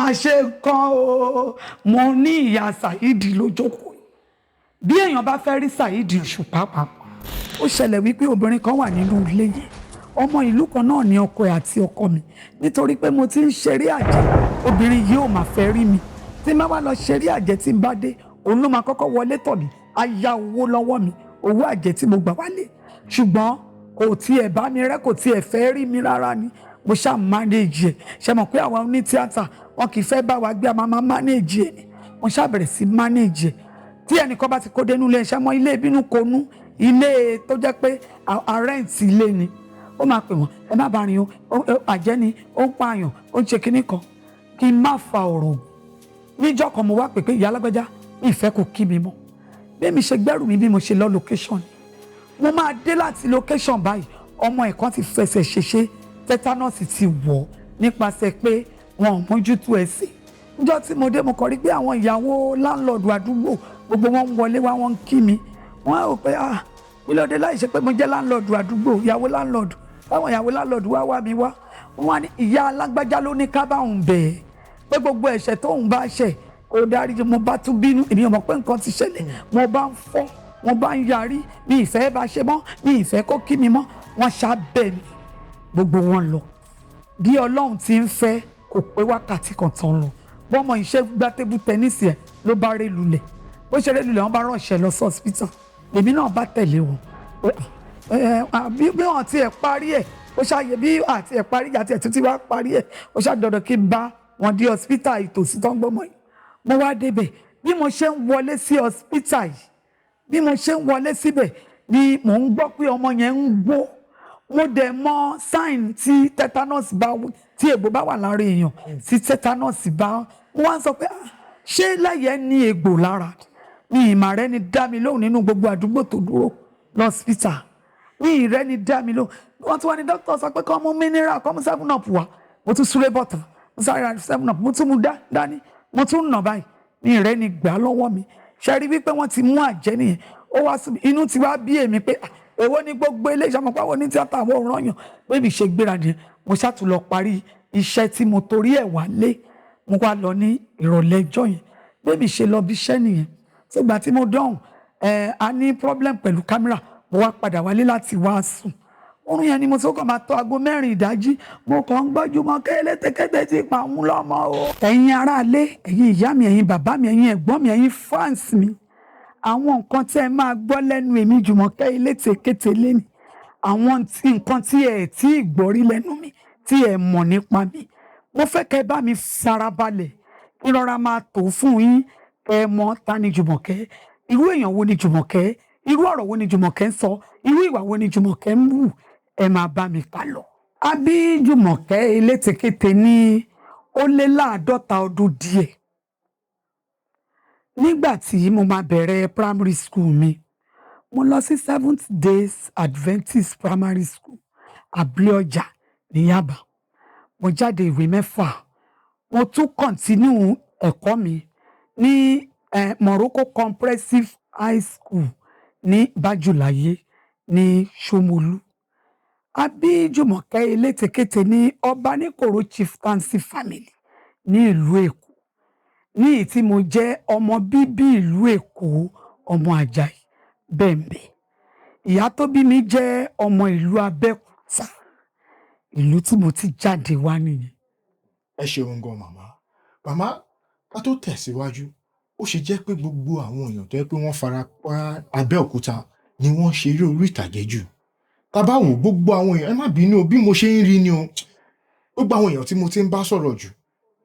Máa ṣe nǹkan o. Mo ní ìyá Saheed lójókòó. Bí èèyàn bá fẹ́ rí Saheed Òṣùpá pàápàá, ó ṣẹlẹ̀ wípé obìnrin kan wà nínú ilé yẹn, ọmọ ìlú kan náà ní ọkọ ẹ̀ àti ọkọ mi. Nítorí pé mo ti ń ṣeré àjẹ́, obìnrin yìí ò máa fẹ́ rí mi. Tí n bá wá lọ ṣeré àjẹ́, tí n bá dé, òun ló máa kọ́kọ́ wọlé tọ̀ mí, á yá owó lọ́wọ́ mi, owó àjẹ́ tí mo gbà wálé. Ṣùgbọ́n kò tiẹ̀ bá mi rẹ́, kò tiẹ̀ fẹ́ rí mi rárá ni. Mo ṣáà manage ẹ̀. Ṣe mọ̀ pé àwọn onítíátà, wọn kì í fẹ́ bá wa gbé, a máa máa manage ẹ̀ ni. Mo ṣáà bẹ̀rẹ̀ sí manage ẹ̀. Tí ẹnìkan bá ti kó dénú ilé iṣẹ́ mọ́, ilé ìbínú konú, ilé tó jẹ́ pé a rent ilé ni, ó máa pè wọ́n, "Ẹ má bá rìn o, àjẹ́ ni, ó ń pààyàn, ó ń ṣe kinní kan." Kí n má fa ọ̀rọ̀. Níjọ́ kan, mo wá pè pé, "Ìyá alágbájá, mi ìfẹ́ kò kí mi mọ́." Bí mi ṣe gbẹ́rù mi, bí mo ṣe lọ location, mo máa dé láti location báyìí, ọmọ ẹ̀ kan ti fẹsẹ̀ ṣèṣe, tetanus ti wọ̀ nípasẹ̀ pé wọn ò mójútó ẹsẹ̀. Níjọ́ tí mo dé, mo kàn rí pé àwọn ìyàwó landlord àdúgbò gbogbo wọn ń wọlé wá, wọn ń kí mi. Wọn á rò pé, "Ah, kí ló dé?" Láì ṣe pé mo jẹ́ landlord àdúgbò, ìyàwó landlord, táwọn ìyàwó landlord wá wá mi wá, wọn á ní ìyá alágbájá ló ní ká bá òun bẹ̀ ẹ́ pé gbogbo ẹ̀ṣẹ̀ tóun bá ṣẹ̀, kó dáríjì. Mo bá tún bínú. Èmi ò mọ̀ pé nǹkan ti ṣẹlẹ̀. Mo bá ń fọ́, mo bá ń yarí, mi ìfẹ́ bá ṣe mọ́, mi ìfẹ́ kó kí mi mọ́. Wọ́n ṣá bẹ̀ mí, gbogbo wọn lọ. Bí Ọlọ́run ti ń fẹ́, kò pé wákàtí kan tán lọ, bọ́mọ iṣẹ́ gbá table tennis ẹ̀ ló bá ré lulẹ̀. Bó ṣe ré lulẹ̀, wọ́n bá ránṣẹ́ lọ sí hospital. Èmi náà bá tẹ̀lé wọn. Bí wọ́n ti ẹ̀ parí ẹ̀, ó ṣàyè bí àti ẹ̀ parí àti ẹ̀ títí wá parí ẹ̀, ó ṣàdọ̀dọ̀ kí n bá wọn dé hospital ìtòsí tó ń gbọ́mọ yìí. Mo wá débẹ̀. Bí mo ṣe ń wọlé sí hospital yìí, bí mo ṣe ń wọlé síbẹ̀ ni mò ń gbọ́ pé ọmọ yẹn ń gbó. Mo dẹ̀ mọ sign tí tetanus bá, tí egbò bá wà lára èèyàn, tí tetanus bá. Wọ́n á sọ pé, "Ah, ṣé lẹ́yẹ̀ ní egbò lára?" Ní ìmọ̀ rẹ ni dá mi lóhùn nínú gbogbo àdúgbò tó dúró lọ́sípítà, ní ìrẹ́ ni dá mi lóhùn. Wọ́n tún wá ní dókítà sọ pé kọ́ mú mineral, kọ́ mú 7 Up wá. Mo tún súré bọ̀tàn, mo sáré ra 7 Up, mo tún mú dání, mo tún nà báyìí, ní ìrẹ́ ni gbà lọ́wọ́ mi. Ṣe rí wípé wọ́n ti mú àjẹ́ nìyẹn. Ó wá sí inú ti wá bí èmi pé, "Ah, èwo ni gbogbo eléyìí?" Ọmọ pàwọn ní tíátà, àwọn òràn yàn pé mi ṣe gbéra nìyẹn. Mo ṣàtún lọ parí iṣẹ́ tí mo torí ẹ̀ wá lé. Mo wá lọ ní ìrọ̀lẹ́ ẹjọ́ yẹn. Bí mi ṣe lọ bí iṣẹ́ nìyẹn. Sígbà tí mo dọ̀hùn ẹ̀, a ní problem pẹ̀lú camera. Mo wá padà wálé láti wá sùn. Oorun yẹn ni mo tó kàn máa tó aago 4 ìdájí, mo kàn ń gbọ́jú mọ́ kélétékété tí pa òun lọ́mọ o. Ẹ̀yin aráalé, ẹ̀yin ìyá mi, ẹ̀yin bàbá mi, ẹ̀yin ẹ̀gbọ́n mi, ẹ̀yin fans mi, àwọn nǹkan tí ẹ máa gbọ́ lẹ́nu èmi Jùmọ̀kẹ́ Elétekéte léni, àwọn nǹkan tí ẹ tí ì gbọ́ rí lẹ́nu mi, tí ẹ mọ̀ nípa mi, mo fẹ́ kẹ́ ẹ bá mi farabalẹ̀ kí rọra máa tó fún yín, kẹ́ ẹ mọ̀ ta ni Jùmọ̀kẹ́, irú èèyàn wo ni Jùmọ̀kẹ́, irú ọ̀rọ̀ wo ni Jùmọ̀kẹ́ ń sọ, irú ìwà wo ni Jùmọ̀kẹ́ ń hù. Ẹ máa bá mi kà lọ. A bí Jùmọ̀kẹ́ Elétekéte ní ó lé láàádọ́ta ọdún díẹ̀. Nígbà tí mo máa bẹ̀rẹ̀ primary school mi, mo lọ sí Seventh Days Adventist Primary School, Abúlé Ọjà ní Yaba. Mo jáde ìwé mẹ́fà. Mo tún continue ẹ̀kọ́ mi ní Morocco Comprehensive High School ní Bájúláyé ní Ṣómolú. A bí Jùmọ̀kẹ́ Elétekéte ní Ọbaníkòró Chieftaincy Family ní ìlú Èkó, ní èyí tí mo jẹ́ ọmọ bíbí ìlú Èkó, ọmọ Àjàyí Bẹ́ẹ̀nbẹ́ẹ̀. Ìyá tó bí mi jẹ́ ọmọ ìlú Abẹ́òkúta. Ìlú tí mo ti jáde wá nìyẹn. Ẹ ṣeun gan, màmá. Màmá, ká tó tẹ̀síwájú, ó ṣe jẹ́ pé gbogbo àwọn èèyàn tó jẹ́ pé wọ́n fara pa Abẹ́òkúta ni wọ́n ṣe eré orí ìtàgé jù? Tá bá wò, gbogbo àwọn èèyàn, ẹ má bínú o, bí mo ṣe ń rí ni o, gbogbo àwọn èèyàn tí mo ti ń bá sọ̀rọ̀ jù,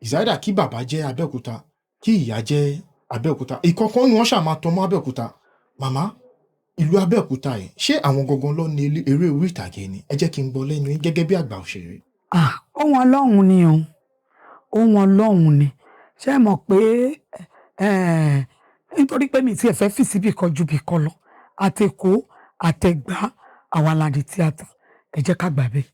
ìsáyédà kí bàbá jẹ́ Abẹ́òkúta, kí ìyá jẹ́ Abẹ́òkúta, ìkọ̀ọ̀kan ni wọ́n ṣáà máa tọmọ́ Abẹ́òkúta. Màmá, ìlú Abẹ́òkúta yìí, ṣé àwọn gangan ló ní eré orí ìtàgé ni? Ẹ jẹ́ kí n gbọ́ lẹ́nu yín gẹ́gẹ́ bí àgbà òṣèré. Ah, ohun Ọlọ́run ni o, ohun Ọlọ́run ni. Ṣé ẹ mọ̀ pé nítorí pé mi tí ẹ fẹ́ fì síbì kan ju bì kan lọ, àtÈkó àtẸ̀gbá, àwa la ní tíátà. Ẹ jẹ́ ká gbà bẹ́ẹ̀.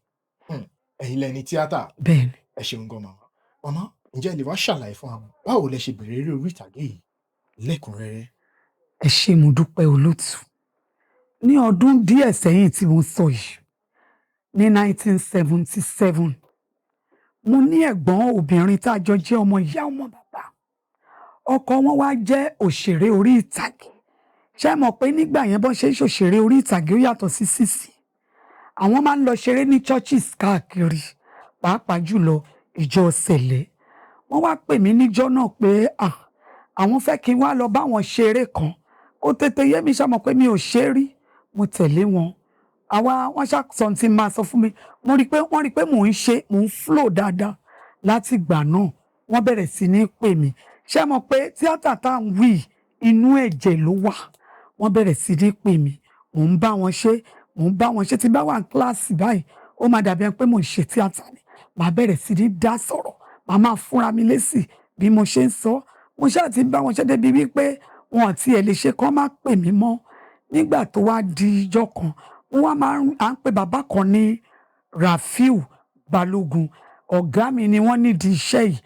Ẹ̀yin lẹ ní tíátà. Bẹ́ẹ̀ ni. Ẹ ṣeun gan, màmá. Màmá, ǹjẹ́ ẹ lè wá ṣàlàyé fún wa báwo lẹ ṣe bẹ̀rẹ̀ eré orí ìtàgé yìí lẹ́kùnrẹ́rẹ́? Ẹ ṣé, mo dúpẹ́, olótùú. Ní ọdún díẹ̀ sẹ́yìn tí mo sọ yìí, ní 1977, Mo ní ẹ̀gbọ́n obìnrin tá a jọ jẹ́ ọmọ ìyá ọmọ bàbá. Ọkọ wọn wá jẹ́ òṣèré orí ìtàgé. Ṣé ẹ mọ̀ pé nígbà yẹn, bọ́n ṣe ń ṣòṣèré orí ìtàgé, ó yàtọ̀ sí sísì. Àwọn máa ń lọ ṣeré ní churches káàkiri, pàápàá jùlọ ìjọ Sẹ̀lẹ̀. Wọ́n wá pè mí níjọ́ náà pé, ah, àwọn fẹ́ kí n wá lọ bá wọn ṣeré kan. Kó tètè yé mi, ṣá mọ̀ pé mi ò ṣe rí. Mo tẹ̀lé wọn. Àwa wọ́n ṣàṣọ tí máa sọ fún mi. Mo rí i pé wọ́n rí i pé mò ń ṣe, mò ń flow dáadáa. Láti ìgbà náà, wọ́n bẹ̀rẹ̀ sí ní pè mí. Ṣé mọ̀ pé tíátà tá à ń wí, inú ẹ̀jẹ̀ ló wà. Wọ́n bẹ̀rẹ̀ sí ní pè mí. Mò ń bá wọn ṣe, mò ń bá wọn ṣe. Tí bá wà ní kíláàsì báyìí, ó máa dàbí ẹni pé mò ń ṣe tíátà ni. Màá bẹ̀rẹ̀ sí ní dá sọ̀rọ̀, màá máa fúnra mi lésì bí mo ṣe ń sọ. Mo ṣáà ti ń bá wọn ṣe débi wípé wọn ò tiẹ̀ lè ṣe kán má pè mí mọ́. Nígbà tó wá di ijọ́ kan, wọ́n wá máa ń, à ń pe bàbá kan ní Rafiu Balógun. Ọ̀gá mi ni wọ́n nídìí iṣẹ́ yìí.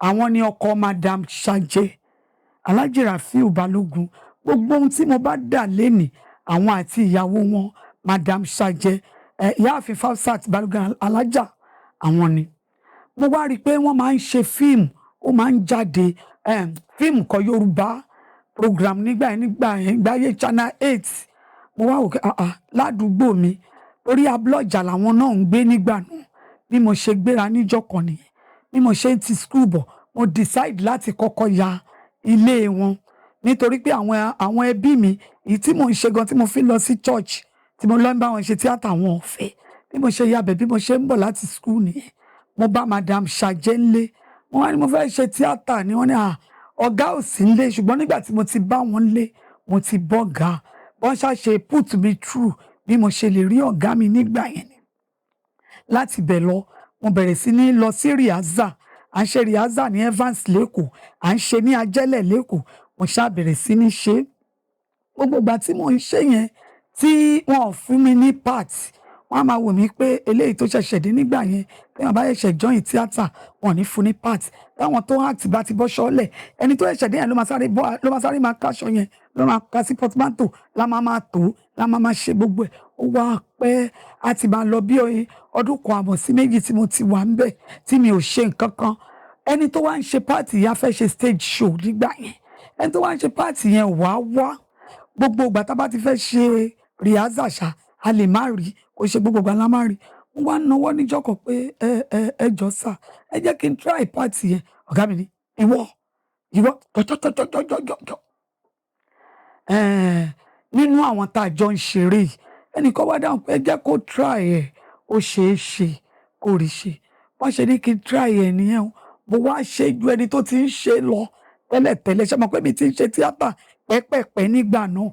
Àwọn ni ọkọ Madam Sajẹ, Alhaji Rafiu Balógun. Gbogbo ohun tí mo bá dà lénìí, àwọn àti ìyàwó wọn, Madam Sajẹ, Ìyáàfin Fausat Balógun Alájà, àwọn ni. Mo wá rí i pé wọ́n máa ń ṣe fíìmù, ó máa ń jáde, fíìmù kọ Yorùbá program nígbà yẹn, ìgbà ayé Channel 8. Mo wá wò pé, ah ah, ládùúgbò mi, torí Abúlọ̀jà làwọn náà ń gbé nígbà náà. Bí mo ṣe gbéra níjọ́ kan nìyẹn, bí mo ṣe ń ti school bọ̀, mo decide láti kọ́kọ́ ya ilé wọn, nítorí pé àwọn ẹbí mi, èyí tí mò ń ṣe gan tí mo fi lọ sí church, tí mo lọ ń bá wọn ṣe tíátà, wọn ò fẹ́. Bí mo ṣe yabẹ̀, bí mo ṣe ń bọ̀ láti school nìyẹn, mo bá Madam Ṣàjẹ́ ńlé. Mo wá ní mo fẹ́ ṣe tíátà ni. Wọ́n ní, à, ọ̀gá ò sí ńlé. Ṣùgbọ́n nígbà tí mo ti bá wọn lé, mo ti bọ́gà. Wọ́n ṣàṣe put me through bí mo ṣe lè rí ọ̀gá mi nígbà yẹn ni. Láti bẹ̀ lọ, mo bẹ̀rẹ̀ sí ní lọ sí rehearsal. À ń ṣe rehearsal ní Evans lẹ́kọ̀ọ́, à ń ṣe ní Ajẹ́lẹ̀ lẹ́kọ̀ọ́. Mo ṣáà bẹ̀rẹ̀ sí ní ṣe. Gbogbo ìgbà tí mò ń ṣe yẹn, tí wọn ò fún mi ní part, wọ́n á máa wò mí pé eléyìí tó ṣẹ̀ṣẹ̀ dé. Nígbà yẹn, tí wọ́n bá ṣẹ̀ṣẹ̀ join tíátà, wọn ò ní fún ní part. Táwọn tó act bá ti bọ́ ṣọ́lẹ̀, ẹni tó ṣẹ̀ṣẹ̀ dé yẹn ló máa sáré bọ́, ló máa sáré máa káṣọ yẹn, ló máa ka sí portmanteau, la máa máa tó, la máa máa ṣe gbogbo ẹ̀. Ó wá pẹ́, a ti máa lọ bí ọdún 1.5 sí 2 tí mo ti wà ń bẹ̀ tí mi ò ṣe nǹkan kan. Ẹni tó wá ń ṣe part yẹn á fẹ́ ṣe stage show nígbà yẹn. Ẹni tó wá ń ṣe part yẹn wá wá. Gbogbo ìgbà tá a bá ti fẹ́ ṣe rehearsal ṣá, a lè má rí. Kò ṣe gbogbo ìgbà la má rí. Mo wá nawọ́ níjọ́ kan pé, Ẹ jọ̀ọ́ sà, ẹ jẹ́ kí n try part yẹn." Ọ̀gá mi ní, "Ìwọ, ìwọ jọjọjọjọjọjọ." Nínú àwọn tá a jọ ń ṣeré yìí, ẹnìkan wá dáhùn pé, "Ẹ jẹ́ kó try ẹ̀, ó ṣeé ṣe kó rí ṣe." Wọ́n ṣe ní kí n try ẹ̀ nìyẹn o. Mo wá ṣe ju ẹni tó ti ń ṣe lọ tẹ́lẹ̀tẹ́lẹ̀. Ṣé mo pé mi ti ń ṣe tíátà pẹ́pẹ́pẹ́ nígbà náà?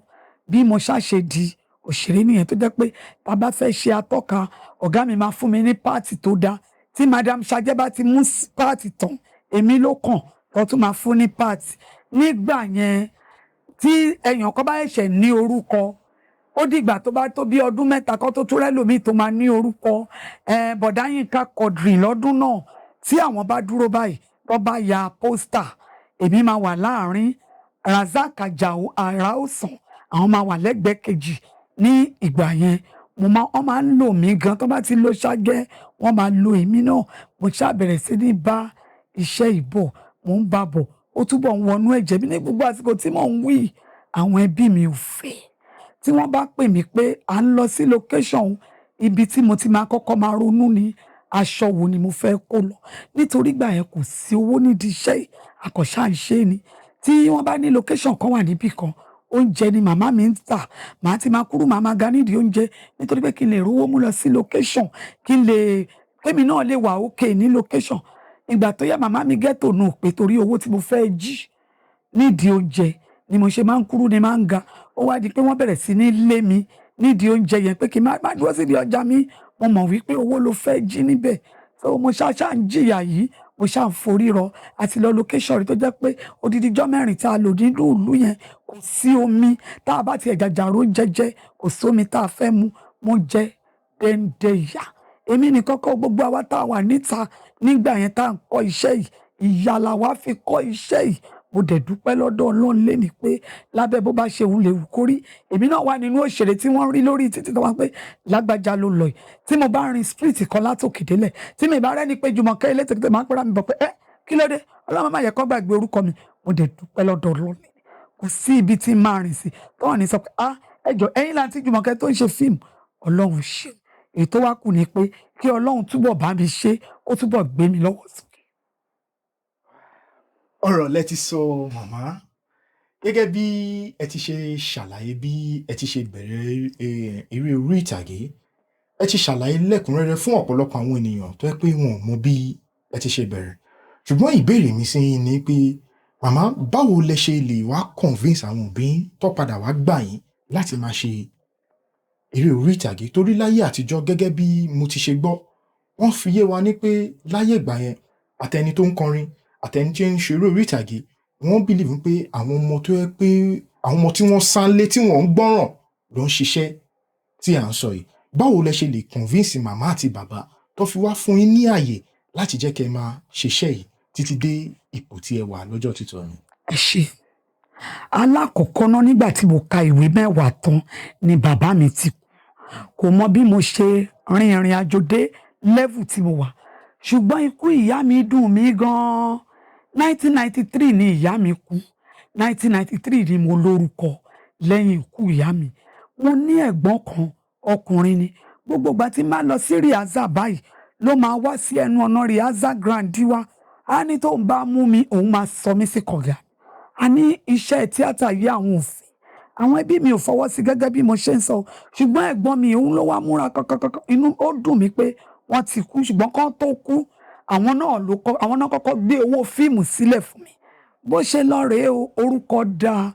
Bí mo ṣá ṣe di òṣèré nìyẹn, tó jẹ́ pé tá a bá fẹ́ ṣe atọ́ka, ọ̀gá mi máa fún mi ní part tó dáa. Tí Madam Sajẹ́ bá ti mú part tán, èmi ló kàn tó tún máa fún ní part. Nígbà yẹn, tí èèyàn kan bá ṣẹ̀ṣẹ̀ ní orúkọ, ó dìgbà tó bá tó bí ọdún 3 kan tó tún rẹ́lòmíì tó máa ní orúkọ. Bọ̀dá Yínká Quadri lọ́dún náà, tí àwọn bá dúró báyìí, tó bá ya poster, èmi máa wà láàrin. Razak Ajao Araosan, àwọn máa wà lẹ́gbẹ̀ẹ́ kejì. Ní ìgbà yẹn, mo máa, wọ́n máa ń lò mí gan. Tó bá ti lo Ṣágẹ́, wọ́n máa lo èmi náà. Mo ṣáà bẹ̀rẹ̀ sí ní bá iṣẹ́ ìbọ̀, mò ń bá bọ̀, ó túbọ̀ ń wọnú ẹ̀jẹ̀ mi. Ní gbogbo àsìkò tí mò ń wí, àwọn ẹbí mi ò fẹ́. Tí wọ́n bá pè mí pé à ń lọ sí location, ibi tí mo ti máa kọ́kọ́ máa ronú ni aṣọ wo ni mo fẹ́ kó lọ, nítorí ìgbà yẹn kò sí owó nídìí iṣẹ́ yìí, àkànṣe ń ṣe ni. Tí wọ́n bá ní location kan wà níbì kan, oúnjẹ ni màmá mi ń tà. Màá ti máa kúrú, màá máa ga nídìí oúnjẹ, nítorí pé kí n lè rówó mú lọ sí location, kí n lè kémi náà lè wà okay ní location. Ìgbà tó yá, màmá mi ghetto nù pé torí owó tí mo fẹ́ jí nídìí oúnjẹ ni mo ṣe máa ń kúrú ni máa ń ga. Ó wá di pé wọ́n bẹ̀rẹ̀ sí ní lé mi nídìí oúnjẹ yẹn, pé kí n má dúró sídìí ọjà mi, mo mọ̀ wípé owó ló fẹ́ jí níbẹ̀. So mo ṣáà ṣáà ń jìyà yìí, mo ṣáà ń forí rọ àti lọ location rí, tó jẹ́ pé odidi ijọ́ 4 tá a lò nínú ìlú yẹn, kò sí omi. Tá a bá tiẹ̀ jàjàrò oúnjẹ jẹ, kò sómi tá a fẹ́ mu. Mo jẹ dẹ́ndẹ́ ìyà. Èmi nìkan kọ́, gbogbo àwa tá a wà níta nígbà yẹn tá à ń kọ́ iṣẹ́ yìí, ìyà làwa fi kọ́ iṣẹ́ yìí. Mo dẹ̀ dúpẹ́ lọ́dọ̀ Ọlọ́run léni pé lábẹ́ bó bá ṣe òun lè wù kórí, èmi náà wà nínú òṣèré tí wọ́n rí lórí títí tó wá pé lágbájá ló lọ yìí. Tí mo bá rin street kan látòkè délẹ̀, tí mi bá rẹ́ni pé Jùmọ̀kẹ́ Elétèkété, máa ń pẹ́ra mi bọ̀ pé ẹ́ kí ló dé, Ọlọ́run má yẹ kó gbàgbé orúkọ mi. Mo dẹ̀ dúpẹ́ lọ́dọ̀ Ọlọ́run, kò sí ibi tí máa rìn sí tọ́wọ́n ní sọ pé ah, ẹjọ́ ẹ̀yin láti Jùmọ̀kẹ́ tó ń ṣe fíìmù. Ọlọ́run ṣe èyí tó wá kù ni pé kí Ọlọ́run túbọ̀ bá mi ṣe, kó túbọ̀ gbé mi lọ́wọ́ sókè. Ọ̀rọ̀ lẹ ti sọ, màmá. Gẹ́gẹ́ bí ẹ ti ṣe ṣàlàyé bí ẹ ti ṣe bẹ̀rẹ̀ eré orí ìtàgé, ẹ ti ṣàlàyé lẹ́kùnrẹ́rẹ́ fún ọ̀pọ̀lọpọ̀ àwọn ènìyàn tó jẹ́ pé wọn ò mọ bí ẹ ti ṣe bẹ̀rẹ̀. Ṣùgbọ́n ìbéèrè mi sí yín ni pé, màmá, báwo lẹ ṣe lè wá convince àwọn òbí yín tó padà wá gbà yín láti máa ṣe eré orí ìtàgé? Torí láyé àtijọ́, gẹ́gẹ́ bí mo ti ṣe gbọ́, wọ́n fi yé wa ní pé láyé ìgbà yẹn, àtẹni tó ń kọrin, àtẹni tí ń ṣe eré orí ìtàgé, wọ́n believe pé àwọn ọmọ tó yẹ pé àwọn ọmọ tí wọ́n sánlé, tí wọ́n ń gbọ́ràn ló ń ṣiṣẹ́ tí à ń sọ yìí. Báwo lẹ ṣe lè convince màmá àti bàbá tó fi wá fún yín ní àyè láti jẹ́ kẹ́ ẹ máa ṣiṣẹ́ yìí títí dé ipò tí ẹ wà lọ́jọ́ títọ́ ni? Ẹ ṣe. Alákọ̀ọ́kọ́ náà, nígbà tí mo ka ìwé 10 tán ni bàbá mi ti kú. Kò mọ bí mo ṣe rin ìrìn àjò dé level tí mo wà, ṣùgbọ́n ikú ìyá mi dùn mí gan-an. 1993 ni ìyá mi kú. 1993 ni mo lórúkọ lẹ́yìn ikú ìyá mi. Mo ní ẹ̀gbọ́n kan, ọkùnrin ni. Gbogbo ìgbà tí máa lọ sí rehearsal báyìí ló máa wá sí ẹnu ọ̀nà rehearsal ground wa. Á ní tóun bá mú mi, òun máa sọ mí sí kànga. A ní iṣẹ́ tíátà yìí, àwọn òfin àwọn ẹbí mi ò fọwọ́ sí gẹ́gẹ́ bí mo ṣe ń sọ. Ṣùgbọ́n ẹ̀gbọ́n mi, òun ló wá múra kankankankan. Inú ó dùn mí pé wọ́n ti kú, ṣùgbọ́n kán tó kú, àwọn náà ló kọ́, àwọn náà kọ́kọ́ gbé owó fíìmù sílẹ̀ fún mi. Bó ṣe lọ rèé o, orúkọ dáa,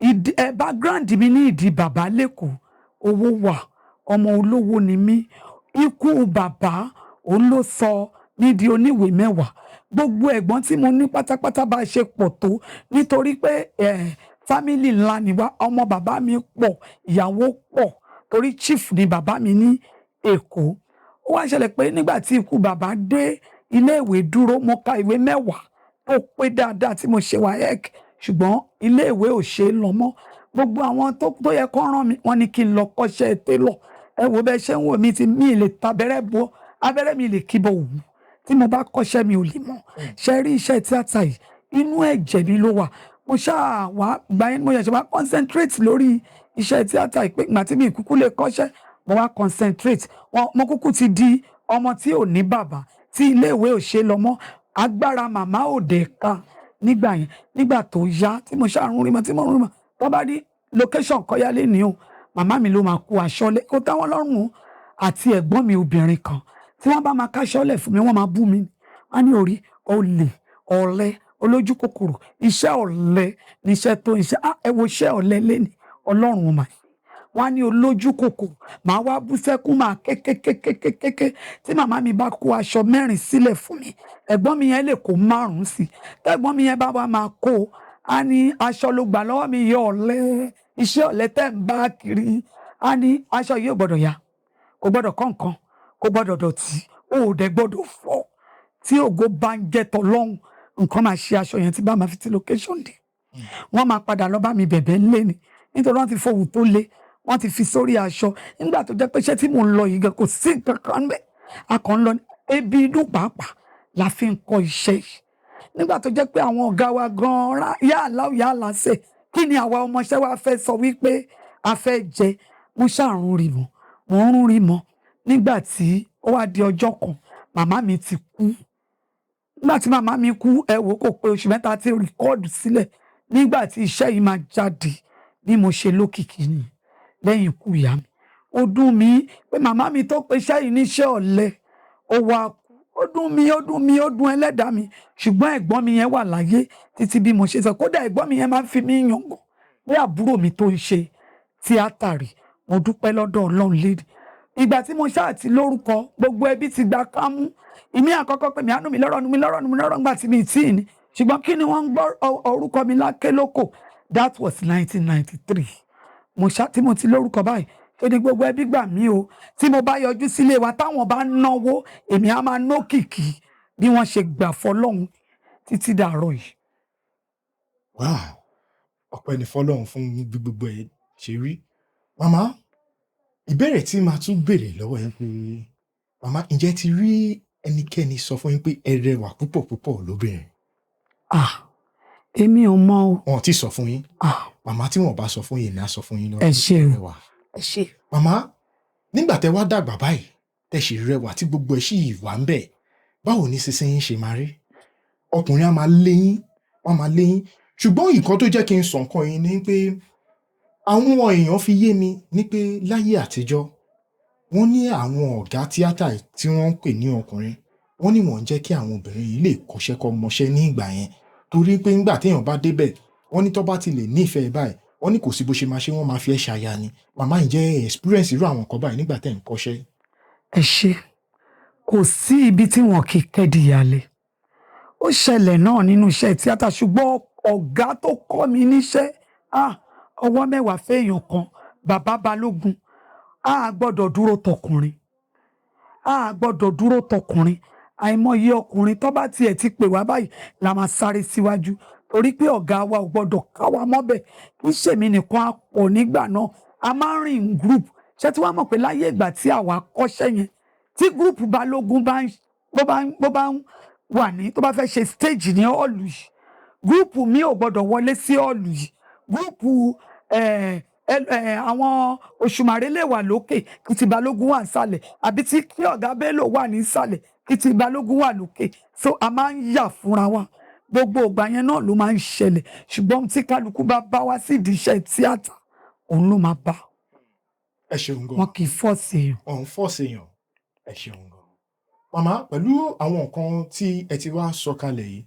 ìdí ẹ background mi ní ìdí bàbá lẹ́kọ̀ọ́, owó wà, ọmọ olówó ni mí. Ikú bàbá òun ló sọ mí di oníwèé 10. Gbogbo ẹ̀gbọ́n tí mo ní pátápátá, bá a ṣe pọ̀ tó, nítorí pé family ńlá ni wá, ọmọ bàbá mi pọ̀, ìyàwó pọ̀, torí chief ni bàbá mi ní Èkó. Ó wá ṣẹlẹ̀ pé nígbà tí ikú bàbá dé, iléèwé dúró. Mo ka ìwé 10 tó pé dáadáa tí mo ṣe WAEC, ṣùgbọ́n iléèwé ò ṣe é lọ mọ́. Gbogbo àwọn tó yẹ kó rán mi, wọ́n ní kí n lọ kọ́ṣẹ́ télọ̀. Ẹ wo bẹ́ẹ̀ ṣe ń wò mí, tí mi lè tabẹ́rẹ́ bọ́ abẹ́rẹ́, mi lè kíbọ̀ òwú. Tí mo bá kọ́ṣẹ́, mi ò lè mọ̀ ṣe rí iṣẹ́ tíátà yìí. Inú ẹ̀jẹ̀ mi ló wà. Mo ṣáà wá gbà yẹn, mo ṣẹ̀ṣẹ̀ wá concentrate lórí iṣẹ́ tíátà yìí pé ìgbà tí mi kúkú lè kọ́ṣẹ́, mo wá concentrate. Wọn mo kúkú ti di ọmọ tí ò ní bàbá, tí iléèwé ò ṣe lọ mọ́, agbára màmá ò dé ká nígbà yẹn. Nígbà tó yá, tí mo ṣáà ń rí mọ́, tí mo ń rí mọ́, tó bá ní location kọ́yálé ní o, màmá mi ló máa kó aṣọ lé kó táwọn lọ́rùn o, àti ẹ̀gbọ́n mi obìnrin kan. Tí wọ́n bá máa káṣọ́ lẹ̀ fún mi, wọ́n máa bú mi. Wọ́n ní orí olè, ọ̀lẹ, olójú kòkòrò, iṣẹ́ ọ̀lẹ níṣẹ́ tó ń ṣe. Ah, ẹ wo iṣẹ́ ọ̀lẹ lẹ́ni, Ọlọ́run ò mà ṣe. Wọ́n á ní olójú kòkòrò, màá wá bú sẹ́kún, máa kékékékékéké. Tí màmá mi bá kó aṣọ 4 sílẹ̀ fún mi, ẹ̀gbọ́n mi yẹn lè kó 5 sí. Tẹ́gbọ́n mi yẹn bá wá máa kó, á ní aṣọ ló gbà lọ́wọ́ mi yẹ, ọ̀lẹ, iṣẹ́ ọ̀lẹ tẹ́ ń bá kiri. Á ní aṣọ yìí ò gbọ́dọ̀ ya, kò gbọ́dọ̀ kọ́ nǹkan, kò gbọ́dọ̀ dọ̀tí, ó ò dẹ̀ gbọ́dọ̀ fọ́. Tí ògo bá ń jẹ́ tọlọ́hun, nǹkan máa ṣe aṣọ yẹn tí bá máa fi ti location dé, wọ́n máa padà lọ bá mi bẹ̀bẹ̀ ńlé ni, nítorí wọ́n ti fohùn tó le, wọ́n ti fi sórí aṣọ. Nígbà tó jẹ́ pé iṣẹ́ tí mò ń lọ yìí gan, kò sí nǹkan kan ńbẹ̀, a kàn ń lọ ní ebi inú pàápàá la fi ń kọ́ iṣẹ́ yìí. Nígbà tó jẹ́ pé àwọn ọ̀gá wa gan-an yá àláwọ̀ yá àlàsè, kí ni àwa ọmọọṣẹ́ wa fẹ́ sọ wípé a fẹ́ jẹ? Mo ṣàrùn rí mọ́, mò ń rún rí mọ́. Nígbà tí ó wá di ọjọ́ kan, màmá mi ti kú. Nígbà tí màmá mi kú, ẹ wò, kò pé oṣù 3 tí record sílẹ̀ nígbà tí iṣẹ́ yìí máa jáde. Bí mo ṣe lókìkí ni lẹ́yìn ikú ìyá mi. Ó dùn mí pé màmá mi tó pe iṣẹ́ yìí níṣẹ́ ọ̀lẹ, ó wá kú. Ó dùn mí, ó dùn mí, ó dùn ẹlẹ́dàá mi. Ṣùgbọ́n ẹ̀gbọ́n mi yẹn wà láyé títí bí mo ṣe sọ. Kódà ẹ̀gbọ́n mi yẹn máa ń fi mí yangàn pé àbúrò mi tó ń ṣe tíátà rí. Mo dúpẹ́ lọ́dọ̀ Ọlọ́run lédi. Ìgbà tí mo ṣáà ti lórúkọ, gbogbo ẹbí ti gba kámú. Ìmí àkọ́kọ́ pé mi àánú mi lọ́rọ̀ mi lọ́rọ̀ mi lọ́rọ̀ ńgbà tí mi tí ì ní. Ṣùgbọ́n kí ni wọ́n ń gbọ́ orúkọ mi láké lóko? That was 1993. Mo ṣá tí mo ti lórúkọ báyìí, ṣé ni gbogbo ẹbí gbà mí o. Tí mo bá yọjú sílé wa, táwọn bá ń náwó, èmi á máa nókìkí. Bí wọ́n ṣe gbà fọlọ́hún títí dàárọ̀ yìí. Wow, ọpẹ́ ni fọ́lọ́run fún bí gbogbo ẹ̀ ṣe rí. Màmá, ìbéèrè tí màá tún béèrè lọ́wọ́ yín pé, màmá, ǹjẹ́ ti rí ẹnikẹ́ni sọ fún yín pé ẹ rẹwà púpọ̀ púpọ̀ lóbìnrin? Ah, èmi ò mọ̀ o. Wọn ò tí ì sọ fún yín. Ah. Màmá, tí wọn ò bá sọ fún yín, èmi á sọ fún yín náà. Ẹ ṣé o. Rẹwà. Ẹ ṣé. Màmá, nígbà tẹ wá dàgbà báyìí, tẹ sì rẹwà tí gbogbo ẹ sì wà ń bẹ̀, báwo ni sísìn yín ṣe máa rí? Ọkùnrin á máa lé yín, wọ́n á máa lé yín. Ṣùgbọ́n nǹkan tó jẹ́ kí n sọ nǹkan yìí ni pé àwọn èèyàn fi yé mi ní pé láyé àtijọ́, wọ́n ní àwọn ọ̀gá tíátà tí wọ́n ń pè ní ọkùnrin, wọ́n ní wọ́n ń jẹ́ kí àwọn obìnrin yìí lè kọ́ṣẹ́ kọ́ mọṣẹ́ ní ìgbà yẹn. Torí pé nígbà téèyàn bá débẹ̀, wọ́n ní tó bá ti lè nífẹ̀ẹ́ báyìí, wọ́n ní kò sí bó ṣe máa ṣe, wọ́n máa fi ẹ́ ṣaya ni. Màmá, ǹjẹ́ ẹ experience irú àwọn nǹkan báyìí nígbà tẹ́ ń kọ́ṣẹ́? Ẹ ṣé. Kò sí ibi tí wọn kì í kẹ́dìyàlẹ̀. Ó ṣẹlẹ̀ náà nínú iṣẹ́ tíátà, ṣùgbọ́n ọ̀gá tó kọ́ mi níṣẹ́, ah, ọwọ́ mẹ́wàá fẹ́yàn kan, bàbá Balógun, a gbọ́dọ̀ dúró tọkùnrin. A gbọ́dọ̀ dúró tọkùnrin. Àìmọye ọkùnrin tó bá tiẹ̀ ti pè wá báyìí la máa sáré síwájú, torí pé ọ̀gá wa ò gbọ́dọ̀ ká wa mọ́bẹ̀. Kì í ṣèmi nìkan, á pọ̀ nígbà náà. A máa ń rìn in group. Ṣé tí wàá mọ̀ pé láyé ìgbà tí àwa kọ́ṣẹ́ yẹn, tí group Balógun bá ń bó bá ń wà ní, tó bá fẹ́ ṣe stage ní hall yìí, group mi ò gbọ́dọ̀ wọlé sí hall yìí. Group àwọn Òṣùmàrè lè wà lókè kí ti Balógun wà nísàlẹ̀, àbí tí kí ọ̀gá Bello wà nísàlẹ̀ kí ti Balógun wà lókè. So a máa ń yà fúnra wa. Gbogbo ìgbà yẹn náà ló máa ń ṣẹlẹ̀, ṣùgbọ́n tí kálukú bá bá wá sí ìdí iṣẹ́ tíátà, òun ló máa bá. Ẹ ṣeun gan. Wọn kì í force èèyàn. Ọ̀hún force èèyàn. Ẹ ṣeun gan. Màmá, pẹ̀lú àwọn nǹkan tí ẹ ti wá sọ kalẹ̀ yìí,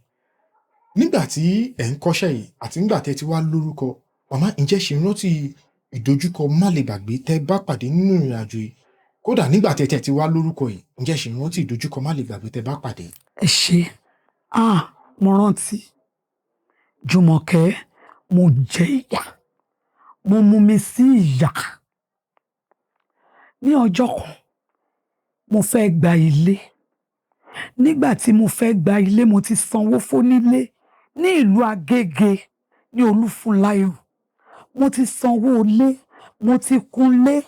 nígbà tí ẹ̀ ń kọ́ṣẹ́ yìí àti nígbà tí ẹ ti wá lórúkọ, màmá, ǹjẹ́ ṣe rántí ìdojúkọ má lè gbàgbé tẹ́ bá pàdé nínú ìrìn àjò yìí? Kódà nígbà tí ẹ ti wá lórúkọ yìí, ǹjẹ́ ṣe rántí ìdojúkọ má lè gbàgbé tẹ́ bá pàdé? Ẹ ṣé. Ah, mo rántí. Jùmọ̀kẹ́, mo jẹ ìyà, mo mú mi sí ìyà. Ní ọjọ́ kan, mo fẹ́ gba ilé. Nígbà tí mo fẹ́ gba ilé, mo ti sanwó fónílé ní ìlú Agége ní Olúfúnláyọ̀. Mo ti sanwó ilé, mo ti kunlé,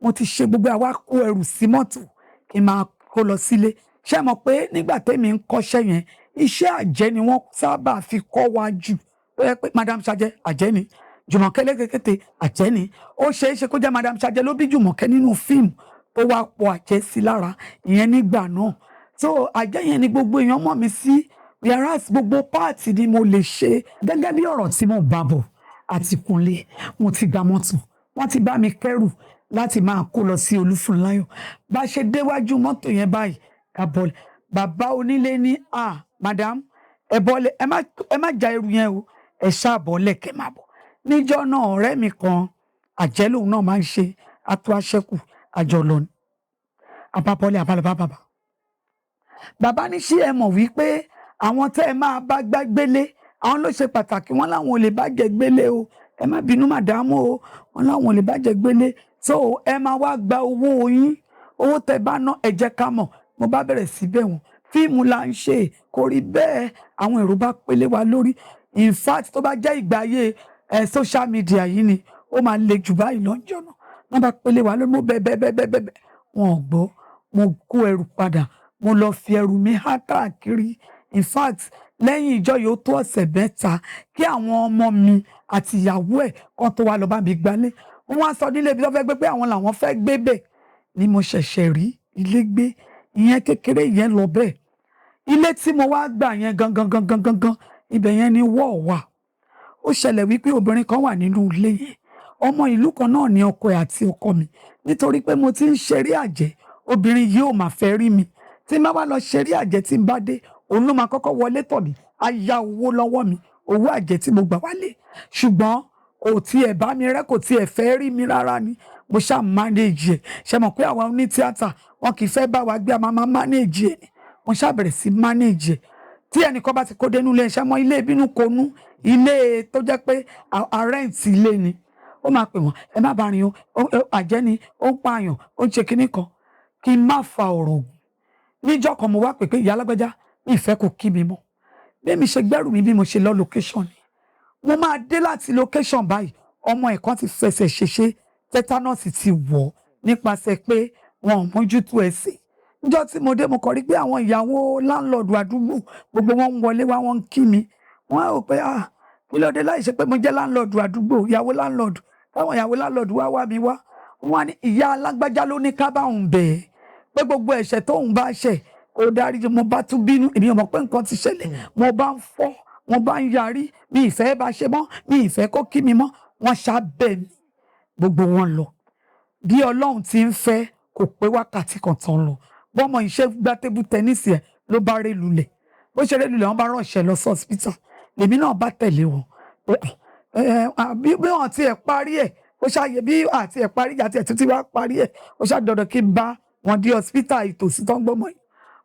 mo ti ṣe gbogbo, àwa kó ẹrù sí mọ́tò kí n máa kó lọ sílé. Ṣé ẹ mọ̀ pé nígbà tẹ́mi ń kọ́ṣẹ́ yẹn, iṣẹ́ àjẹ́ ni wọ́n sábà fi kọ́ wa jù? Ó yẹ pé Madam Sajẹ, àjẹ́ ni. Jùmọ̀kẹ́ lẹ́kẹ̀kẹ́tẹ̀, àjẹ́ ni. Ó ṣeé ṣe kó jẹ́ Madam Sajẹ ló bí Jùmọ̀kẹ́ nínú fíìmù tó wá pọ̀ àjẹ́ sí lára ìyẹn nígbà náà. So àjẹ́ yẹn ni gbogbo èèyàn mọ̀ mí sí, whereas gbogbo part ni mo lè ṣe. Gẹ́gẹ́ bí ọ̀rọ̀ tí mo bá bọ̀, àti kunlé, mo ti gba mọ́tò, wọ́n ti bá mi kẹ́rù láti máa kó lọ sí Olúfúnláyọ̀. Bá ṣe déwájú mọ́tò yẹn báyìí, ká bọ́lẹ̀. Bàbá onílé ní, "Ah, madam, ẹ bọ́lẹ̀, ẹ má ja ẹrù yẹn o, ẹ ṣáà bọ́lẹ̀ kẹ́ máa bọ̀." Níjọ́ náà, ọ̀rẹ́ mi kan, àjẹ́ lòun náà máa ń ṣe, ató aṣẹ́kù àjọ lọ ni. Àbábọ́lẹ̀, àbálọ̀ bá bàbá. Bàbá ní, "Ṣé ẹ mọ̀ wípé àwọn tẹ́ ẹ máa bá gbá gbélé, àwọn ló ṣe pàtàkì?" Wọ́n láwọn ò lè bá jẹ gbélé o. "Ẹ má bínú, madam o." Wọ́n láwọn ò lè bá jẹ gbélé, so ẹ máa wá gba owó yín. Owó tẹ́ bá ná, ẹ jẹ́ ká mọ̀. Mo bá bẹ̀rẹ̀ sí bẹ̀ wọ́n, fíìmù là ń ṣe, kò rí bẹ́ẹ̀. Àwọn èrò bá pélé wa lórí. In fact, tó bá jẹ́ ìgbà ayé ẹ social media yìí ni, ó máa le jù báyìí lọ́jọ́ náà. Wọ́n bá pélé wa lórí. Mo bẹ̀ bẹ̀ bẹ̀ bẹ̀ bẹ̀ bẹ̀, wọn ò gbọ́. Mo kó ẹrù padà, mo lọ fi ẹrù mi há káàkiri. In fact, lẹ́yìn ìjọ yìí, ó tó ọ̀sẹ̀ 3 kí àwọn ọmọ mi àti ìyàwó ẹ̀ kan tó wá lọ bá mi gbálé. Wọ́n wá sọ nílé ibi tó fẹ́ gbé pé àwọn làwọn fẹ́ gbé bẹ̀ ni mo ṣẹ̀ṣẹ̀ rí ilé gbé. Ìyẹn kékeré yẹn lọ bẹ́ẹ̀. Ilé tí mo wá gbà yẹn gangan gangan gangan, ibẹ̀ yẹn ni wọ́ọ̀ wà. Ó ṣẹlẹ̀ wípé obìnrin kan wà nínú ilé yẹn, ọmọ ìlú kan náà ní ọkọ ẹ̀ àti ọkọ mi. Nítorí pé mo ti ń ṣeré àjẹ́, obìnrin yìí ò máa fẹ́ rí mi. Tí n bá wá lọ ṣeré àjẹ́, tí n bá dé, òun ló máa kọ́kọ́ wọlé tọ̀ mí, á yá owó lọ́wọ́ mi, owó àjẹ́ tí mo gbà wálé. Ṣùgbọ́n kò tiẹ̀ bá mi rẹ́, kò tiẹ̀ fẹ́ rí mi rárá ni. Mo ṣáà manage ẹ̀. Ṣe mọ̀ pé àwọn onítíátà, wọn kì í fẹ́ bá wa gbé, a máa máa manage ẹ̀. Mo ṣáà bẹ̀rẹ̀ sí manage ẹ̀. Tí ẹnìkan bá ti kó dénú ilé iṣẹ́ mọ́, ilé ìbínú konú, ilé tó jẹ́ pé a rent ilé ni, ó máa pè wọ́n, "Ẹ má bá rìn o, àjẹ́ ni, ó ń pààyàn, ó ń ṣe kinní kan." Kí n má fa ọ̀rọ̀ gùn, níjọ́ kan mo wá pè pé, "Ìyá alágbájá, mi ìfẹ́ kò kí mi mọ́." Bí mi ṣe gbẹ́rù mi, bí mo ṣe lọ location ni. Mo máa dé láti location báyìí, ọmọ ẹ̀ kan ti fẹsẹ̀ ṣèṣe, tetanus ti wọ̀ nípasẹ̀ pé wọn ò mójútó ẹsẹ̀. Níjọ́ tí mo dé, mo kàn rí pé àwọn ìyàwó landlord àdúgbò gbogbo wọn ń wọlé wá, wọ́n ń kí mi. Wọ́n á rò pé, ah, kí ló dé láì ṣe pé mo jẹ́ landlord àdúgbò, ìyàwó landlord, táwọn ìyàwó landlord wá wá mi wá. Wọ́n á ní ìyá alágbájá ló ní ká bá òun bẹ̀ ẹ́ pé gbogbo ẹ̀ṣẹ̀ tóun bá ṣẹ̀ kó dáríjì. Mo bá tún bínú, èmi ò mọ̀ pé nǹkan ti ṣẹlẹ̀. Mo bá ń fọ́, mo bá ń yarí, mi ìfẹ́ bá ṣe mọ́, mi ìfẹ́ kó kí mi mọ́. Wọ́n ṣá bẹ̀ mí, gbogbo wọn lọ. Bí Ọlọ́run ti ń fẹ́, kò pé wákàtí kan tán lọ, bọ́mọ iṣẹ́ gbá table tennis ẹ̀ ló bá ré lulẹ̀. Bó ṣe ré lulẹ̀, wọ́n bá ránṣẹ́ lọ sí hospital. Lèmi náà bá tẹ̀lé wọn pé bí wọ́n ti ẹ̀ parí ẹ̀, ó ṣàyè bí àti ẹ̀ parí ìjà tí ẹ̀ tún ti wá parí ẹ̀, ó ṣàdọ̀dọ̀ kí n bá wọn dé hospital ìtòsí tó ń gbọ́mọ yìí.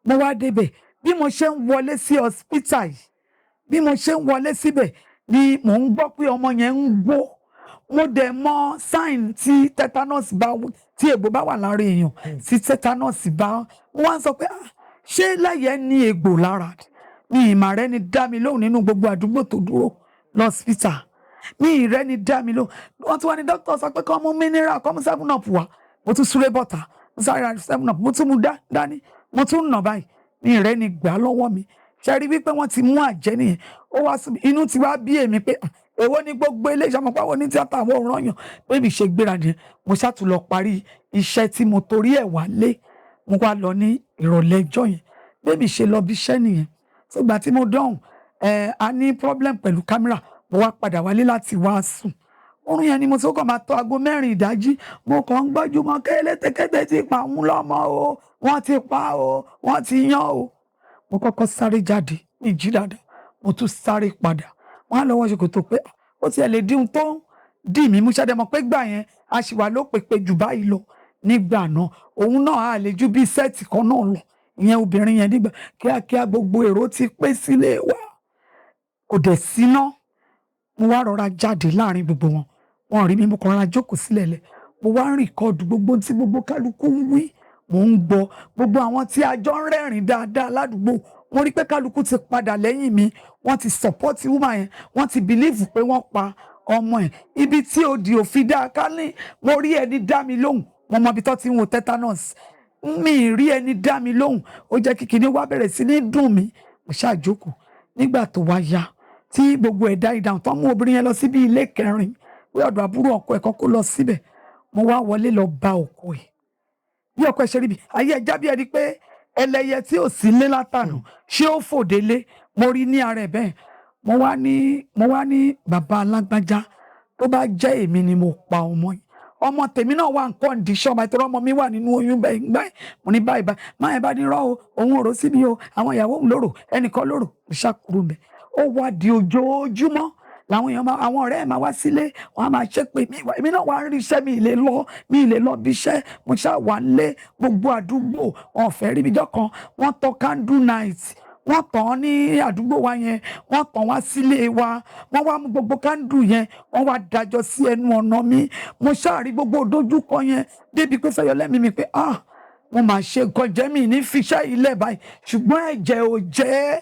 Mo wá débẹ̀, bí mo ṣe ń wọlé sí hospital yìí, bí mo ṣe ń wọlé síbẹ̀ ni mò ń gbọ́ pé ọmọ yẹn ń gbó. Mo dẹ̀ mọ sign tí tetanus bá, tí egbò bá wà lára èèyàn, tí tetanus bá. Wọ́n á sọ pé, ah, ṣé lẹ́yẹ̀ ní egbò lára mi? Ìmọ̀ rẹ ni dá mi lóhùn nínú gbogbo àdúgbò tó dúró lọ́sípítà, mi ìrẹ́ ni dá mi lóhùn. Wọ́n tún wá ní dókítà sọ pé kọ́ mú mineral, kọ́ mú 7 Up wá. Mo tún súré bọ̀tà, mo sáré ra 7 Up, mo tún mú dání, mo tún nà báyìí, mi ìrẹ́ ni gbà lọ́wọ́ mi. Ṣe rí wípé wọ́n ti mú àjẹ́ nìyẹn. Ó wá sí inú ti wá bí èmi pé, ah, èwo ni gbogbo eléyìí? Ọmọ pàwọn ní tíátà, àwọn òràn yàn pé mi ṣe gbéra nìyẹn. Mo ṣàtún lọ parí iṣẹ́ tí mo torí ẹ̀ wá lé. Mo wá lọ ní ìrọ̀lẹ́ ẹjọ́ yẹn. Bẹ́ẹ̀ ṣe lọ bí iṣẹ́ nìyẹn. Sọgbà tí mo dọ̀hùn ẹ̀, a ní problem pẹ̀lú camera. Mo wá padà wálé láti wá sùn. Oorun yẹn ni mo ti kàn máa tó aago 4 ìdájí, mo kàn ń gbọ́jú mọ́ kélétékété ti pa òun lọ́mọ o, wọ́n ti pa o, wọ́n ti yán o. Mo kọ́kọ́ sáré jáde ní ìjí dáadáa, mo tún sáré padà. Wọ́n á lọ́wọ́ ṣòkòtò pé ó tiẹ̀ lè dín tó ń dì mí mú. Ṣẹ́dẹ̀ mọ̀ pé gbà yẹn a sì wà lópèpè jù báyìí lọ nígbà náà. Òun náà á lè ju bí set kan náà lọ, ìyẹn obìnrin yẹn nígbà kíákíá. Gbogbo èrò ti pé sílé wa, kò dẹ̀ síná. Mo wá rọra jáde láàrin gbogbo wọn, wọn rí mi. Mo kàn rọra jókòó sílẹ̀ lẹ̀, mo wá ń record gbogbo tí gbogbo kálukú ń wí. Mò ń gbọ́ gbogbo àwọn tí a jọ ń rẹ́rìn dáadáa ládùúgbò. Mo rí pé kálukú ti padà lẹ́yìn mi, wọ́n ti support woman yẹn, wọ́n ti believe pé wọ́n pa ọmọ ẹ̀. Ibi tí òdì òfin dá ká ní, mo rí ẹni dá mi lóhùn, mo mọ ibi tó ti ń wo tetanus. Mi ì rí ẹni dá mi lóhùn. Ó jẹ́ kí kinní wá bẹ̀rẹ̀ sí ní dùn mí. Mo ṣàjókòó. Nígbà tó wá yá, tí gbogbo ẹ̀dá ìdáhùn tó mú obìnrin yẹn lọ síbi ilé kẹrin pé ọ̀dọ̀ àbúrò ọkọ ẹ̀ kan kó lọ síbẹ̀, mo wá wọlé lọ bá ọkọ ẹ̀. Bí ọkọ ẹ̀ ṣe rí bi ayé ẹja, bí ẹni pé ẹlẹ́yẹ tí ò sí lé látànà ṣé ó fòdélé, mo rí ní ara ẹ̀ bẹ́ẹ̀. Mo wá ní, "Bàbá alágbájá, tó bá jẹ́ èmi ni mo pa ọmọ yìí, ọmọ tèmi náà wà ní condition báyìí, torí ọmọ mi wà nínú oyún bẹ́ẹ̀ gbá." Mo ní báyìí báyìí. Máa yẹn bá ní rọ́ o, òun ò rò sí mi o, àwọn ìyàwó òun lóró, ẹnìkan lóró. Mo ṣàkúrò mẹ́. Ó wá di ojoojúmọ́ làwọn èèyàn máa, àwọn ọ̀rẹ́ ẹ̀ máa wá sílé, wọ́n á máa ṣe pé mi. Èmi náà wá ń rí iṣẹ́, mi ì lè lọ, mi ì lè lọ bí iṣẹ́. Mo ṣáà wà lé, gbogbo àdúgbò wọn ò fẹ́ rí mi. Jọ́ kan, wọ́n tọ́ candle night, wọ́n tàn án ní àdúgbò wa yẹn, wọ́n tàn wá sílé wa, wọ́n wá mú gbogbo candle yẹn, wọ́n wá dájọ́ sí ẹnu ọ̀nà mi. Mo ṣáà rí gbogbo dojúkọ yẹn débi pé fẹ́yọ lẹ́mìí mi pé, ah, mo máa ṣe nǹkan jẹ́ mi ní fiṣẹ́ ilẹ̀ báyìí, ṣùgbọ́n ẹ̀jẹ̀ ò jẹ́,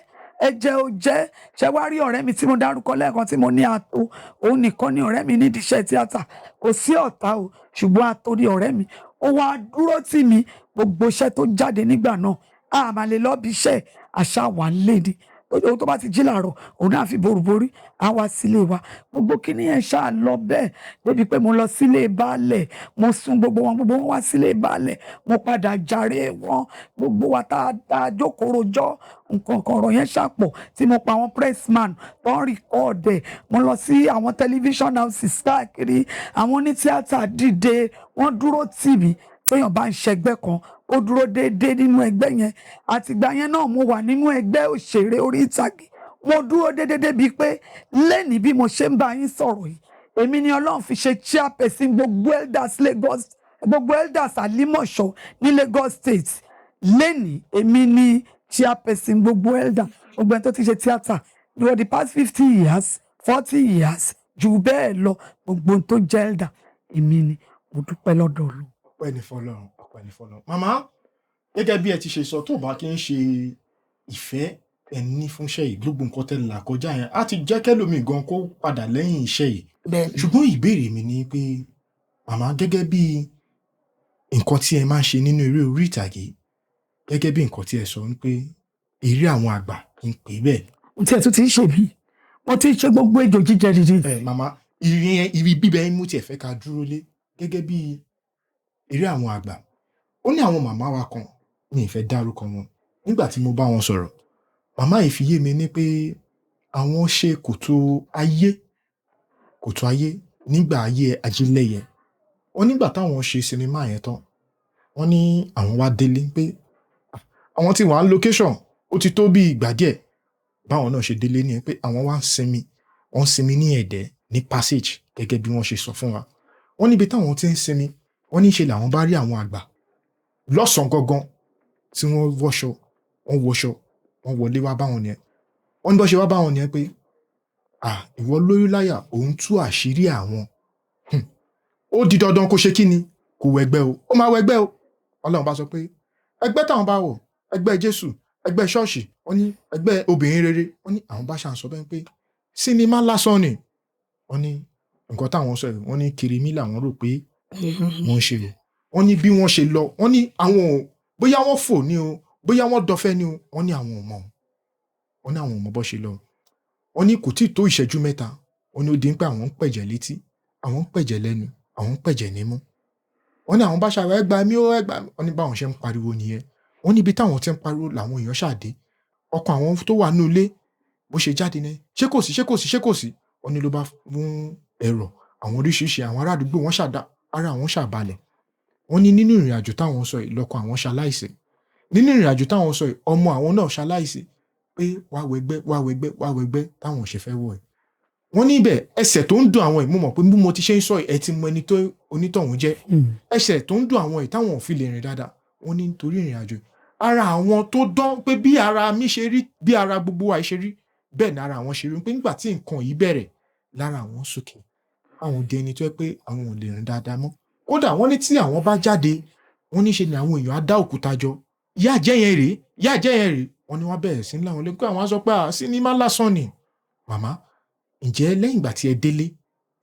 ẹ̀jẹ̀ ò jẹ́. Ṣe wá rí ọ̀rẹ́ mi tí mo dárúkọ lẹ́ẹ̀kan tí mo ní ato, òun nìkan ni ọ̀rẹ́ mi nídìí iṣẹ́ tíátà. Kò sí ọ̀tá o, ṣùgbọ́n ato ni ọ̀rẹ́ mi. Ó wá dúró tì mí. Gbogbo iṣẹ́ tó jáde nígbà náà, a máa lè lọ bí iṣẹ́, àṣà wà ń lé ni. Ohun tó bá ti jí làárọ̀, òun náà fi boríborí á wá sílé wa. Gbogbo kíní yẹn ṣáà lọ bẹ́ẹ̀ débi pé mo lọ sílé baálẹ̀, mo sún gbogbo wọn, gbogbo wọn wá sílé baálẹ̀, mo padà jàre wọn. Gbogbo wa tá a jókòó rojọ́ nǹkan kan, ọ̀rọ̀ yẹn ṣàpọ̀ tí mo pa àwọn pressman tó ń record ẹ̀. Mo lọ sí àwọn television houses káàkiri, àwọn onítíátà dìde, wọ́n dúró tì mí. Téèyàn bá ń ṣẹgbẹ́ kan, ó dúró déédéé nínú ẹgbẹ́ yẹn. Àtìgbà yẹn náà, mo wà nínú ẹgbẹ́ òṣèré orí ìtàgé, mo dúró déédéé débi pé lẹ́nìí, bí mo ṣe ń bá yín sọ̀rọ̀ yìí, èmi ni Ọlọ́run fi ṣe chairperson gbogbo elders Lagos, gbogbo elders Àlímọ̀ṣọ́ ní Lagos State. Lẹ́nìí, èmi ni chairperson gbogbo elder, gbogbo ẹni tó ti ṣe tíátà for the past 50 years, 40 years, jù bẹ́ẹ̀ lọ, gbogbo ohun tó jẹ́ elder, èmi ni. Mo dúpẹ́ lọ́dọ̀ Ọlọ́run. Ọpẹ́ ní fọ́lọ́run, ọpẹ́ ní fọ́lọ́run. Màmá, gẹ́gẹ́ bí ẹ ti ṣe sọ, tó bá kí ń ṣe ìfẹ́ Tẹ́ ní fúnṣẹ́ yìí, gbogbo nǹkan tẹ́ là kọjá yẹn á ti jẹ́ kẹ́lòmíì gan kó padà lẹ́yìn iṣẹ́ yìí. Bẹ́ẹ̀ni. Ṣùgbọ́n ìbéèrè mi ni pé, màmá, gẹ́gẹ́ bí nǹkan tí ẹ máa ń ṣe nínú eré orí ìtàgé, gẹ́gẹ́ bí nǹkan tí ẹ sọ wípé eré àwọn àgbà kì í pè bẹ́ẹ̀. Tí ẹ tún ti ń ṣe mí, mo ti ń ṣe gbogbo ejò jíjẹ dídì. Ẹ màmá, ìrìn yẹn, ibi bíbẹ yín mú tiẹ̀ fẹ́ ká dúró lé gẹ́gẹ́ bí eré àwọn àgbà. Ó ní àwọn màmá wa kan, mi ì fẹ́ dárúkọ wọn. Nígbà tí mo bá wọn sọ̀rọ̀, màmá yìí fi yé mi ní pé àwọn ṣe kòtò ayé, kòtò ayé nígbà ayé Ajílẹ̀yẹ. Wọ́n nígbà táwọn ṣe sinimá yẹn tán, wọ́n ní àwọn wá délé pé àwọn ti wà ní location, ó ti tó bí ìgbà díẹ̀. Báwọn náà ṣe délé nìyẹn pé àwọn wá ń sinmi, wọ́n ń sinmi ní ẹ̀dẹ́ ní passage gẹ́gẹ́ bí wọ́n ṣe sọ fún wa. Wọ́n níbi táwọn ti ń sinmi, wọ́n ní ṣe làwọn bá rí àwọn àgbà lọ́sàn-án gangan tí wọ́n wọṣọ, wọ́n wọṣọ, wọ́n wọlé wá báwọn nìyẹn. Wọ́n ní bó ṣe wá báwọn nìyẹn pé, à, ìwọ lóyún láyà, òun tú àṣírí àwọn. Ó di dandan kó ṣe kí ni? Kò wẹgbẹ́ o. Ó máa wẹgbẹ́ o. Ọlọ́run bá sọ pé ẹgbẹ́ táwọn bá wọ̀, ẹgbẹ́ Jésù, ẹgbẹ́ ṣọ́ọ̀ṣì, wọ́n ní ẹgbẹ́ obìnrin rere. Wọ́n ní àwọn bá ṣàn sọ bẹ́ẹ̀ pé sinimá lásán ni. Wọ́n ní nǹkan táwọn sọ yìí, wọ́n ní kìrìmí làwọn rò pé wọ́n ń ṣe o. Wọ́n ní bí wọ́n ṣe lọ, wọ́n ní àwọn ò, bóyá wọ́n fò ní o, bóyá wọ́n dọ̀fẹ́ ní o, wọ́n ní àwọn ò mọ̀. Wọ́n ní àwọn ò mọ̀ bó ṣe lọ. Wọ́n ní kò tí ì tó ìṣẹ́jú mẹ́ta, wọ́n ní ó di pé àwọn ń pẹ̀jẹ̀ létí, àwọn ń pẹ̀jẹ̀ lẹ́nu, àwọn ń pẹ̀jẹ̀ nímú. Wọ́n ní àwọn bá ṣàwọ̀, ẹ gbà mí ó, ẹ gbà mí. Wọ́n ní báwọn ṣe ń pariwo nìyẹn. Wọ́n ní ibi táwọn ti ń pariwo làwọn èèyàn ṣàdé. Ọkàn àwọn tó wà nínú ilé bó ṣe jáde ní, ṣé kò sí, ṣé kò sí, ṣé kò sí. Wọ́n ní ló bá mú ẹ̀rọ, àwọn oríṣiríṣi àwọn ará àdúgbò wọ́n ṣàdá, ara àwọn ṣàbalẹ̀. Wọ́n ní nínú ìrìnàjò táwọn sọ yìí, lọ́kọ àwọn ṣaláìsí. Nínú ìrìnàjò táwọn sọ yìí, ọmọ àwọn náà ṣaláìsí pé wá wẹgbẹ́, wá wẹgbẹ́, wá wẹgbẹ́ táwọn ṣe fẹ́ wọ̀ ẹ́. Wọ́n ní ibẹ̀ ẹsẹ̀ tó ń dùn àwọn yìí, mo mọ̀ pé bí mo ti ṣe ń sọ yìí, ẹ ti mọ ẹni tó onítọ̀hún jẹ́. Ẹsẹ̀ tó ń dùn àwọn yìí táwọn ò fi lè rìn dáadáa. Wọ́n ní nítorí ìrìnàjò ara àwọn tó dán pé bí ara mi ṣe rí, bí ara gbogbo wa ṣe rí, bẹ́ẹ̀ ni ara àwọn ṣe rí pé nígbà tí nǹkan yìí bẹ̀rẹ̀ lára àwọn sókè, àwọn di ẹni tó jẹ́ pé àwọn ò lè rìn dáadáa mọ́. Kódà wọ́n ní tí àwọn bá jáde, wọ́n ní ṣe ni àwọn èèyàn á dá òkúta jọ. Ìyá àjẹ́ yẹn rèé, ìyá àjẹ́ yẹn rèé. Wọ́n ní wọ́n bẹ̀rẹ̀ sí ní láwọn lé pé àwọn á sọ pé à sinimá lásán ni. Màmá, ǹjẹ́ lẹ́yìn ìgbà tí ẹ délé,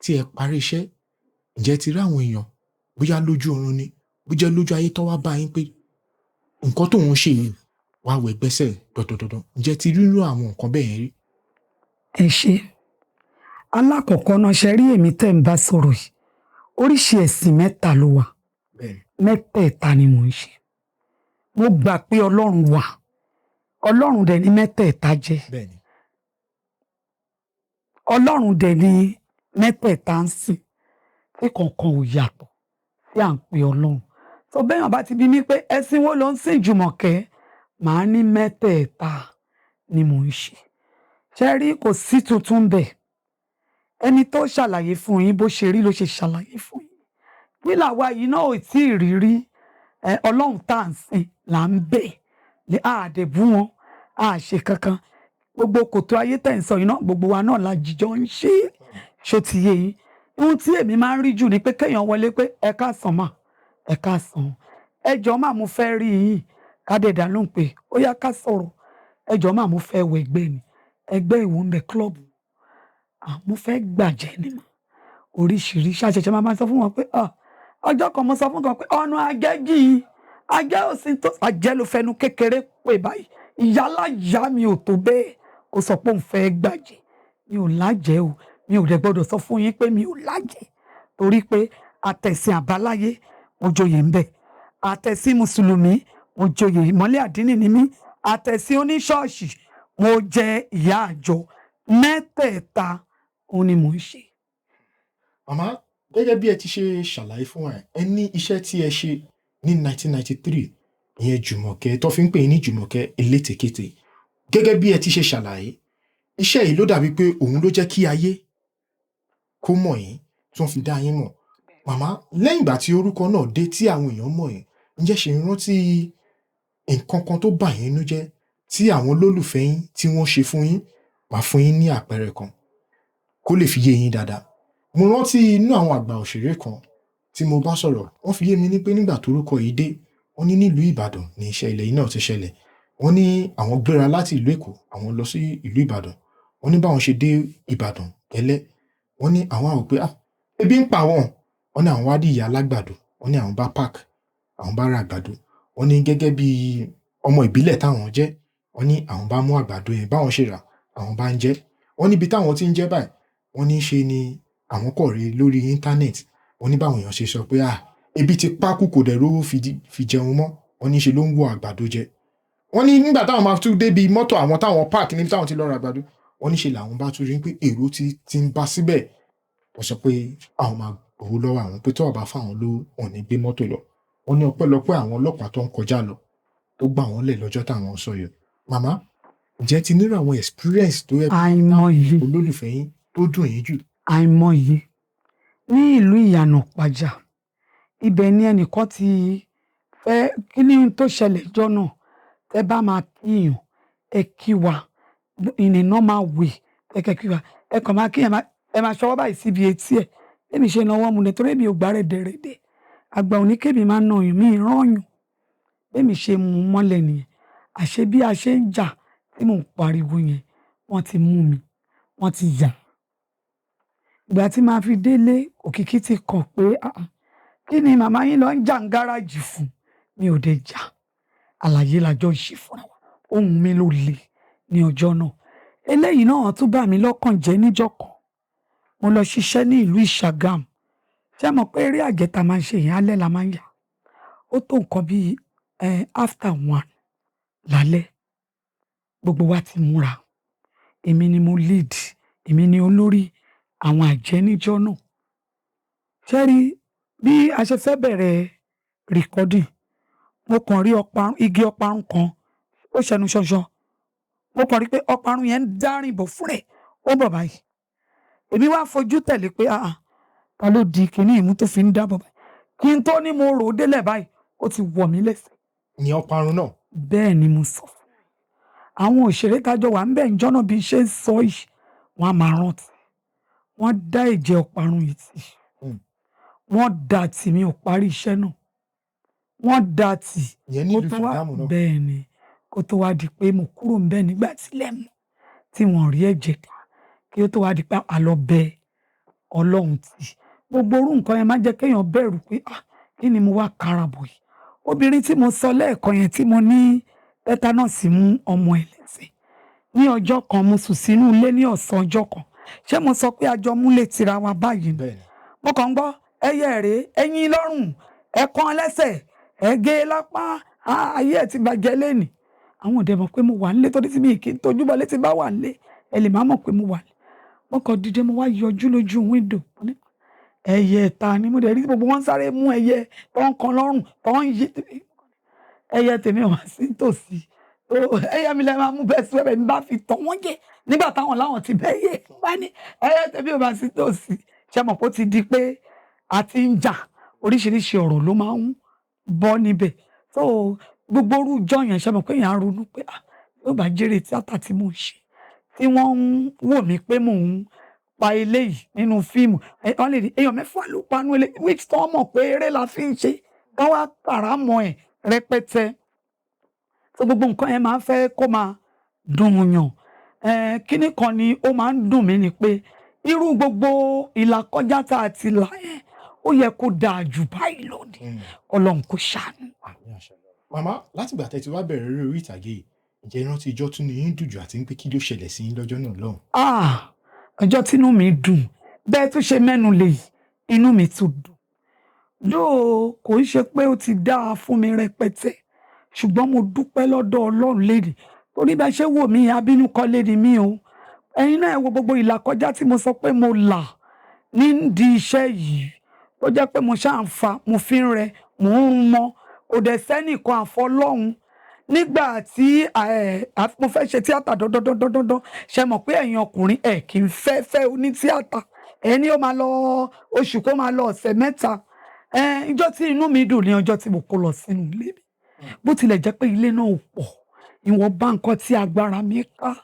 tí ẹ parí iṣẹ́, ǹjẹ́ ẹ ti rí àwọn èèyàn bóyá lójú oorun ni, bóyá lójú ayé tó wá bá yín pé nǹkan tóun ṣe yìí wá wẹ̀ gbẹ́sẹ̀ dandandandan. Ǹjẹ́ ẹ ti rí irú àwọn nǹkan bẹ́ẹ̀ yẹn rí? Ẹ ṣé. Alákọ̀ọ́kọ́ náà, ṣe rí èmi tẹ́ ń bá sọ̀rọ̀ yìí. Oríṣi ẹ̀sìn mẹ́ta ló wà. Bẹ́ẹ̀ni. Mẹ́tẹ̀ẹ̀ta ni mò ń ṣe. Mo gbà pé Ọlọ́run wà. Ọlọ́run dẹ̀ ni mẹ́tẹ̀ẹ̀ta jẹ́. Bẹ́ẹ̀ni. Ọlọ́run dẹ̀ ni mẹ́tẹ̀ẹ̀ta ń sìn. Tí kankan ò yàtọ̀ tí à ń pe Ọlọ́run. So bẹ́ẹ̀ bá ti bi mí pé ẹ̀sìn wo ló ń sìn Jùmọ̀kẹ́, màá ní mẹ́tẹ̀ẹ̀ta ni mò ń ṣe. Ṣé rí, kò sí tuntun bẹ́ẹ̀. Ẹni tó ṣàlàyé fún yín bó ṣe rí ló ṣe ṣàlàyé fún yín. Kí làwa yìí náà ò tí ì rí rí. Ọlọ́run tá à ń sìn là ń bẹ̀. Ní a dẹ̀ bú wọn, a ṣe kankan. Gbogbo kòtò ayé tẹ̀ ń sọ yìí náà, gbogbo wa náà la jíjọ ń ṣe. Ṣó ti yé yín? Ohun tí èmi máa ń rí jù ni pé kéèyàn wọlé pé ẹ káàsán mà, ẹ káàsán. Ẹ jọ̀ọ́ mà, mo fẹ́ rí yín. Ká dẹ̀ dá lóhùn pé ó yá ká sọ̀rọ̀. Ẹ jọ̀ọ́ mà, mo fẹ́ wọ ẹgbẹ́ ni. Ẹgbẹ́ ìwọ ń bẹ club. À, mo fẹ́ gbàjẹ́ ni mà. Oríṣiríṣi àṣẹ̀ṣẹ̀ máa sọ fún wọn pé, à, ọjọ́ kan mo sọ fún kan pé ọ̀nà àjẹ́ jìn, àjẹ́ ò sí tó, àjẹ́ ló fẹnu kékeré pè báyìí. Ìyálà ìyá mi ò tó bẹ́ẹ̀. Ó sọ pé òun fẹ́ gbàjẹ́. Mi ò lájẹ́ o. Mi ò dẹ̀ gbọdọ̀ sọ fún yín pé mi ò lájẹ́. Torí pé àtẹ̀sìn àbáláyé, mo joyè ń bẹ. Àtẹ̀sìn Mùsùlùmí, mo joyè ìmọ́lẹ̀ àdínì ni mí. Àtẹ̀sìn oníṣọ́ọ̀ṣì, mo jẹ ìyá àjọ. Mẹ́tẹ̀ẹ̀ta òun ni mò ń ṣe. Màmá, gẹ́gẹ́ bí ẹ ti ṣe ṣàlàyé fún wa, ẹ ní iṣẹ́ tí ẹ ṣe ní 1993, ìyẹn Jùmọ̀kẹ́ tó fi ń pè ní Jùmọ̀kẹ́ elétekéte. Gẹ́gẹ́ bí ẹ ti ṣe ṣàlàyé, iṣẹ́ yìí ló dàbí pé òun ló jẹ́ kí ayé kó mọ̀ yín, tí wọ́n fi dá yín mọ̀. Màmá, lẹ́yìn ìgbà tí orúkọ náà dé tí àwọn èèyàn mọ̀ yín, ǹjẹ́ ṣe ń rántí nǹkan kan tó bà yín nínú jẹ́ tí àwọn olólùfẹ́ yín tí wọ́n ṣe fún yín? Màá fún yín ní àpẹẹrẹ kan kó lè fi yé yín dáadáa. Mo rántí inú àwọn àgbà òṣèré kan tí mo bá sọ̀rọ̀, wọ́n fi yé mi ní pé nígbà torúkọ yìí dé, wọ́n ní nílùú Ìbàdàn ní iṣẹ́ ilẹ̀ yìí náà ti ṣẹlẹ̀. Wọ́n ní àwọn gbéra láti ìlú Èkó, àwọn lọ sí ìlú Ìbàdàn. Wọ́n ní báwọn ṣe dé Ìbàdàn gẹ́lẹ́, wọ́n ní àwọn á wò pé, ah, ebi ń pa àwọn. Wọ́n ní àwọn wá dé ìyá alágbàdo, wọ́n ní àwọn bá park, àwọn bá ra àgbàdo. Wọ́n ní gẹ́gẹ́ bí ọmọ ìbílẹ̀ táwọn jẹ́, wọ́n ní àwọn bá mú àgbàdo yẹn, báwọn ṣe rà, àwọn bá ń jẹ. Wọ́n níbi táwọn ti ń jẹ báyìí, wọ́n ní ṣe ni àwọn kọ̀ rí lórí íńtánẹ́ẹ̀tì. Wọ́n ní báwọn èèyàn ṣe sọ pé, ah, ebi ti pákú, kò dẹ̀ rówó fi jẹun mọ́. Wọ́n ní ṣe ló ń wọ àgbàdo jẹ. Wọ́n ní nígbà táwọn máa tún débi mọ́tò àwọn táwọn park níbi táwọn ti lọ ra àgbàdo, wọ́n ní ṣe làwọn bá tún rí pé èrò ti ń bá síbẹ̀. Wọ́n sọ pé àwọn máa gbowó lọ́wọ́ àwọn, pé tí wọ́n bá fáwọn lówó, wọn ò ní gbé mọ́tò lọ. Wọ́n ní ọpẹ́lọpẹ́ àwọn ọlọ́pàá tó ń kọjá lọ tó gbà wọ́n lẹ̀ lọ́jọ́ táwọn sọ yìí. Màmá, ǹjẹ́ ti nírò àwọn experience tó yẹ Àìmọye. olólùfẹ́ yín tó dùn yín jù? Àìmọye. Ní ìlú Ìyànà Pàjà, ibẹ̀ ni ẹnìkan ti fẹ́. Kí ni tó ṣẹlẹ̀ jọ́ náà? Tẹ́ bá máa kíyàn, ẹ kí wa in a normal way. Ẹ kẹ́ kí wa, ẹ kàn máa kíyàn, ẹ máa ṣọwọ́ báyìí síbi etí ẹ̀. Èmi ṣe náwó mu nítorí èmi ò gbá rẹ̀dẹ̀rẹ̀dẹ̀. Àgbà òní kébì máa ń nà yàn, mí rán yàn. Bẹ́ẹ̀ ṣe mú mọ́lẹ̀ nìyẹn. Àṣé bí a ṣe ń jà tí mò ń pariwo yẹn, wọ́n ti mú mi, wọ́n ti yà. Ìgbà tí màá fi délé, òkìkí ti kàn pé, "Ah ah, kí ni màmá yín lọ ń jà ń gáràjì fún?" Mi ò dé jà. Àlàyé la jọ ń ṣe fúnra wa. Ohùn mi ló le ní ọjọ́ náà. Eléyìí náà tún bà mí lọ́kàn jẹ́ níjọ́ kan. Mo lọ ṣiṣẹ́ ní ìlú Ìṣàgámù. Ṣé ẹ mọ̀ pé eré àjẹ́ ta máa ń ṣe yẹn, alẹ́ la máa ń yà. Ó tó nǹkan bí after 1 lálẹ́. Gbogbo wa ti múra. Èmi ni mo lead, èmi ni olórí àwọn àjẹ́ níjọ́ náà. Ṣé rí bí a ṣe fẹ́ bẹ̀rẹ̀ recording, mo kàn rí ọparun, igi ọparun kan, ó ṣẹnu ṣọṣọ. Mo kàn rí pé ọparun yẹn ń dárìn bọ̀ fún rẹ̀, ó ń bọ̀ báyìí. Èmi wá fojú tẹ̀lé pé, ah ah, ta ló di kíní ìmú tó fi ń dábọ̀ báyìí? Kí n tó ní mo rò ó délẹ̀ báyìí, ó ti wọ̀ mí lẹ́sẹ̀. Ní ọparun náà? Bẹ́ẹ̀ ni mo sọ fún yín. Àwọn òṣèré tájọ wà ń bẹ̀ ń jọ́nà bí ṣe ń sọ yìí, wọ́n á máa rántí. Wọ́n dá ẹ̀jẹ̀ ọparun yìí tì. Wọ́n dà tì, mi ò parí iṣẹ́ náà. Wọ́n dà tì. Ìyẹn Kó nílùú tó wá Ṣàgámù náà. Bẹ́ẹ̀ ni. Kó tó wá di pé mo kúrò ńbẹ̀ nígbà tí ilẹ̀ mọ́, tí wọ́n rí ẹ̀jẹ̀ dà. Kí ó tó wá di pé a lọ bẹ Ọlọ́run tì. Gbogbo irú nǹkan yẹn máa ń jẹ́ kí èèyàn bẹ̀rù pé, ah, kí ni mo wá kara bọ̀ yìí? Obìnrin tí mo sọ lẹ́ẹ̀kan yẹn tí mo ní tetanus mú ọmọ ẹ̀ lẹ́sẹ̀. Ní ọjọ́ kan, mo sùn sínú ilé ní ọ̀sán ọjọ́ kan. Ṣé mo sọ pé a jọ múlé tira wa báyìí ni? Bẹ́ẹ̀ ni. Mo kàn ń gbọ́ ẹyẹ rèé, ẹyin lọ́rùn, ẹ̀kan lẹ́sẹ̀, ẹ̀gẹ́ lápá, ah, ayé ẹ̀ ti bàjẹ́ lénìí. Àwọn òde mọ̀ pé mo wà nílé torí tí mi kì í tójú bọ́lé tí bá wà nílé, ẹ lè má mọ̀ pé mo wà nílé. Mo kàn dìde, mo wá yọjú lójú window. Mo ní ẹyẹ ta ni? Mo dẹ̀ rí gbogbo wọn sáré mú ẹyẹ tó ń kan lọ́rùn, tó ń yí. Ẹyẹ tèmi wá sí tòsí. Ẹyẹ mi lẹ máa mú bẹ́ẹ̀ sí wẹ́bẹ̀ mi bá fi tàn wọ́n jẹ. Nígbà táwọn láwọn ti bẹ́ yẹ, wá ní ẹyẹ tèmi ò bá sí tòsí. Ṣé mọ̀ pé ó ti di pé a ti ń jà, oríṣiríṣi ọ̀rọ̀ ló máa ń bọ́ níbẹ̀. So gbogbo irú ọjọ́ yẹn, ṣé mọ̀ pé èèyàn á ronú pé, ah, yóò bá jèrè tíátà tí mò ń ṣe, tí wọ́n ń wò mí pé mò ń pa eléyìí nínú fíìmù. Wọ́n lè ní èèyàn mẹ́fà ló pa nínú eléyìí, which tí wọ́n mọ̀ pé eré la fi ń ṣe. Wọ́n wá kàrámọ̀ ẹ̀ rẹpẹtẹ. So gbogbo nǹkan yẹn máa ń fẹ́ kó máa dùn yàn. Kíní kan ni ó máa ń dùn mí ni pé irú gbogbo ìlàkọjá tá a ti là yẹn, ó yẹ kó dáa jù báyìí lọ ni. Ọlọ́run kó ṣàánú. Àmín àṣẹ Ọlọ́run. Màmá, látìgbà tẹ́ ti wá bẹ̀rẹ̀ eré orí ìtàgé yìí, ǹjẹ́ ẹ rántí ijọ́ tínú yín dùn jù àti pé kí ló ṣẹlẹ̀ sí yín lọ́jọ́ náà lọ́hùn? Ah, ọjọ́ tínú mi dùn, bẹ́ẹ̀ tún ṣe mẹ́nu lè yìí, inú mi tún dùn. Dóò kò ń ṣe pé ó ti dáa fún mi rẹpẹtẹ, ṣùgbọ́n mo dúpẹ́ lọ́dọ̀ Ọlọ́run lénìí. Torí bẹ́ẹ̀ ṣe wò mí, abínú kọ́ lé ni mí o. Ẹ̀yin náà ẹ wo gbogbo ìlàkọjá tí mo sọ pé mo là nídìí iṣẹ́ yìí. Tó jẹ́ pé mo ṣáà ń fa, mo fi ń rẹ, mò ń rún mọ́. Kò dẹ̀ sẹ́nìkan àfọlọ́hun. Nígbà tí mo fẹ́ ṣe tíátà dandandandandan, ṣé mọ̀ pé ẹ̀yin ọkùnrin ẹ kì í fẹ́ fẹ́ oní tíátà. Ẹni ó máa lọ oṣù kó máa lọ ọ̀sẹ̀ mẹ́ta. Ọjọ́ tí inú mi dùn ní ọjọ́ tí mo kó lọ sínú ilé mi. Bó tilẹ̀ jẹ́ pé ilé náà ò pọ̀, ìwọ̀nba nǹkan tí agbára mi ká,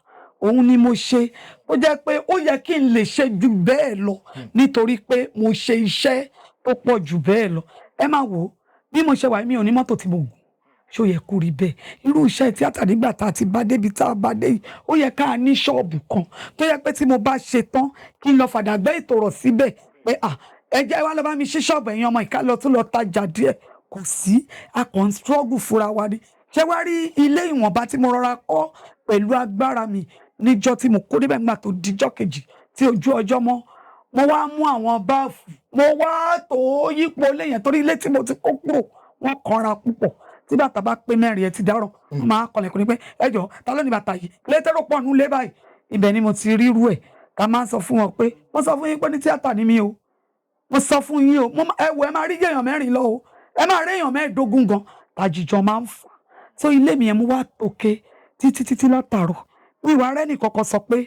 òun ni mo ṣe. Ó jẹ́ pé ó yẹ kí n lè ṣe ju bẹ́ẹ̀ lọ nítorí pé mo ṣe iṣẹ́ tó pọ̀ jù bẹ́ẹ̀ lọ. Ẹ máa wò ó, bí mo ṣe wà, mi ò ní mọ́tò tí mo gùn. Ṣó yẹ kó rí bẹ́ẹ̀? Irú iṣẹ́ tíátà nígbà tá a ti bá débi tá a bá dé yìí, ó yẹ ká ní ṣọ́ọ̀bù kan tó yẹ pé tí mo bá ṣe tán, kí n lọ fàdàgbẹ́ ìtòrọ̀ síbẹ̀ pé à, ẹ jẹ́ wá lọ bá mi ṣí ṣọ́ọ̀bù, ẹ̀yin ọmọ ìka lọ tún lọ tajà díẹ̀. Kò sí, a kàn ń struggle fúnra wa ni. Ṣé wá rí ilé ìwọ̀nba tí mo rọra kọ́ pẹ̀lú agbára mi níjọ́ tí mo kó débẹ̀, nígbà tó dijọ́ kejì tí ojú ọjọ́ mọ́, mo wá mú àwọn báàfù, mo wá tó yípo léyìn, torí ilé tí mo ti kó kúrò, wọ́n kanra púpọ̀. Tí bàtà bá pé 4, ẹ ti dáràn. Wọ́n máa kọlẹ̀kùn ní pé, "Ẹ jọ̀ọ́, ta ló ní bàtà yìí?" Létérò pọ̀ nulẹ̀ báyìí. Ibẹ̀ ni mo ti rírú ẹ̀ ká máa ń sọ fún wọn pé mo sọ fún yín pé ní tíátà ni mí o. Mo sọ fún yín o, ẹ wò, ẹ máa rí èèyàn 4 lọ o, ẹ máa rí èèyàn 15 gan tàjíjọ máa ń fà. So ilé mi yẹn, mo wá tòkè títí títí látàárọ̀, ìwà rẹ nìkọ̀kọ̀ sọ pé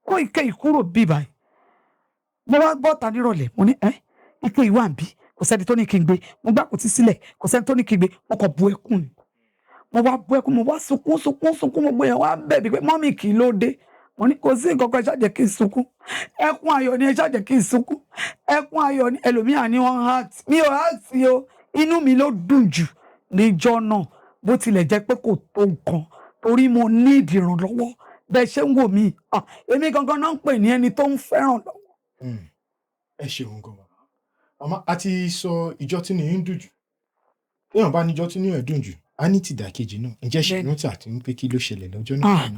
kó ike ìkúrò bí báyìí. Mo wá bọ́ta nírọ̀lẹ́, mo ní ẹ́ ike ìwà ń bí, kò sẹ́ni tó ní kí n gbé. Mo gbá kòtí sílẹ̀, kò sẹ́ni tó ní kí n gbé. Mo kàn bu ẹkún ni, mo wá bu ẹkún, mo wá sunkún sunkún sunkún. Gbogbo yẹn wá bẹ̀ mí pé, "Mummy, kí ló dé?" Mo ní kò sí nǹkan kan, ẹ ṣáà jẹ́ kí n sunkún. Ẹkún ayọ̀ ni, ẹ ṣáà jẹ́ kí n sunkún, ẹkún ayọ̀ ni. Ẹlòmíà ní wọ́n act, mi ò act o. Inú mi ló dùn jù níjọ́ náà, bó tilẹ̀ jẹ́ pé kò tó nǹkan, torí mo ní ìdìrànlọ́wọ́. Bẹ́ẹ̀ ṣe ń wò mí, ah, èmi gangan náà ń pè ní ẹni tó ń fẹ́ràn lọ́wọ́. Ẹ ṣeun gan, màmá. Màmá, a ti sọ ìjọ tí inú yín dùn jù. Téèyàn bá níjọ́ tí inú ẹ̀ dùn jù, á ní tìdàkejì náà. Ǹjẹ́ ṣe rántí àti wípé kí ló ṣẹlẹ̀ lọ́jọ́ náà? Ah,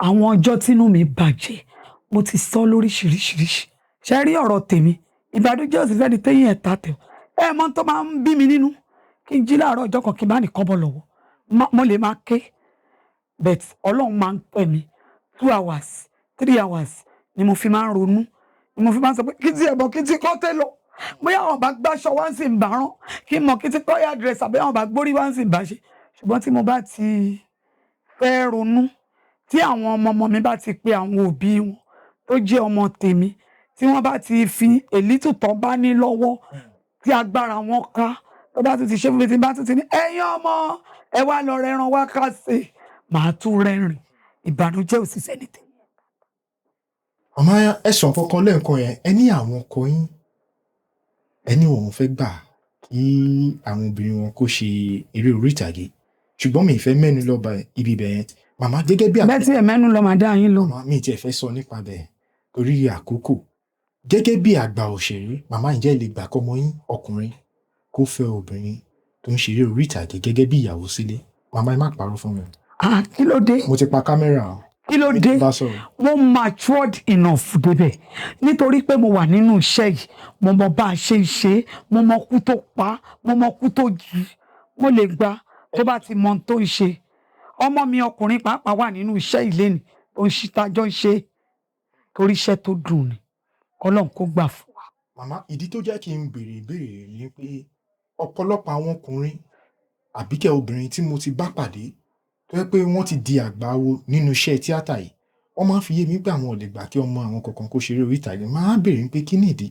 àwọn ọjọ́ tínú mi bàjẹ́, mo ti sọ lóríṣiríṣiríṣi. Ṣe rí ọ̀rọ̀ tèmi, ìbànújẹ́ ò sì fẹ́ni téyín ẹ̀ ta tẹ̀. Ẹ mọ tó máa ń bí mi nínú, kí n jí láàárọ̀ ọjọ́ kan, kí n bá ní kọ́bọ̀ lọ́wọ́, mo lè máa ké, but Ọlọ́run máa ń pẹ́ mi. 2 hours, 3 hours ni mo fi máa ń ronú, ni mo fi máa ń sọ pé kí tí ẹ̀ bọ̀, kí tí kọ́ tẹ́ lọ, bóyá àwọn bá gbàṣọ wá ń sì ń bá rán, kí n mọ̀ kí tí kọ́ hairdresser, bóyá àwọn bá gbórí wá ń sì ń bá ṣe. Ṣùgbọ́n tí mo bá ti fẹ́ ronú, tí àwọn ọmọ ọmọ mi bá ti pe àwọn òbí wọn tó jẹ́ ọmọ tèmi, tí wọ́n bá ti fi èlítù tán bá ní lọ́wọ́, tí agbára wọn ká, tó bá tún ti ṣe fún mi, tí bá tún ti ní, "Ẹ̀yin ọmọ, ẹ wá lọ rẹran wá ká sè," màá tún rẹ́rìn. Ìbànújẹ́ ò sì sẹ́ni tèmi. Màmá, ẹ sọ nǹkan kan lẹ́ẹ̀kan yẹn. Ẹ ní àwọn ọkọ yín, ẹ ní òun fẹ́ gbà kí àwọn obìnrin wọn kó ṣe eré orí ìtàgé, ṣùgbọ́n mi ì fẹ́ mẹ́nu lọ bá ibi ibẹ̀ yẹn, màmá, gẹ́gẹ́ bí Bẹ́ẹ̀ tí ẹ̀ mẹ́nu lọ, màá dá yín lò. Màmá, mi ì tiẹ̀ fẹ́ sọ nípa bẹ́ẹ̀ torí àkókò. Gẹ́gẹ́ bí àgbà òṣèré, màmá, ǹjẹ́ ẹ lè gbà kọ́mọ yín ọkùnrin kó fẹ́ obìnrin tó ń ṣeré orí ìtàgé gẹ́gẹ́ bí ìyàwó sílé? Màmá, ẹ má parọ́ fún mi. Ah, kí ló dé? Mo ti pa kámẹ́rà o. Kí ló Mi dé? ti bá sọ̀rọ̀. Mo matured enough débẹ̀, nítorí pé mo wà nínú iṣẹ́ yìí. Mo mọ bá a ṣe ń ṣe é, mo mọ kú tó pa, mo mọ kú tó jí. Mo lè gbà tó bá ti mọ ohun tó ń ṣe. Ọmọ mi ọkùnrin pàápàá wà nínú iṣẹ́ ìlénì tó ń ṣe, tájọ́ ń ṣe, torí iṣẹ́ tó dùn ni. Kọ́lọ́run kó gbà fún wa. Màmá, ìdí tó jẹ́ kí n béèrè ìbéèrè ni pé ọ̀pọ̀lọpọ̀ àwọn ọkùnrin àbíkẹ́ obìnrin tí mo ti bá pàdé, tó jẹ́ pé wọ́n ti di àgbáwo nínú iṣẹ́ tíátà yìí, wọ́n máa ń fi yé mi pé àwọn ò lè gbà kí ọmọ àwọn kankan kó ṣeré orí ìtàgé. Máa béèrè pé kí nìdí?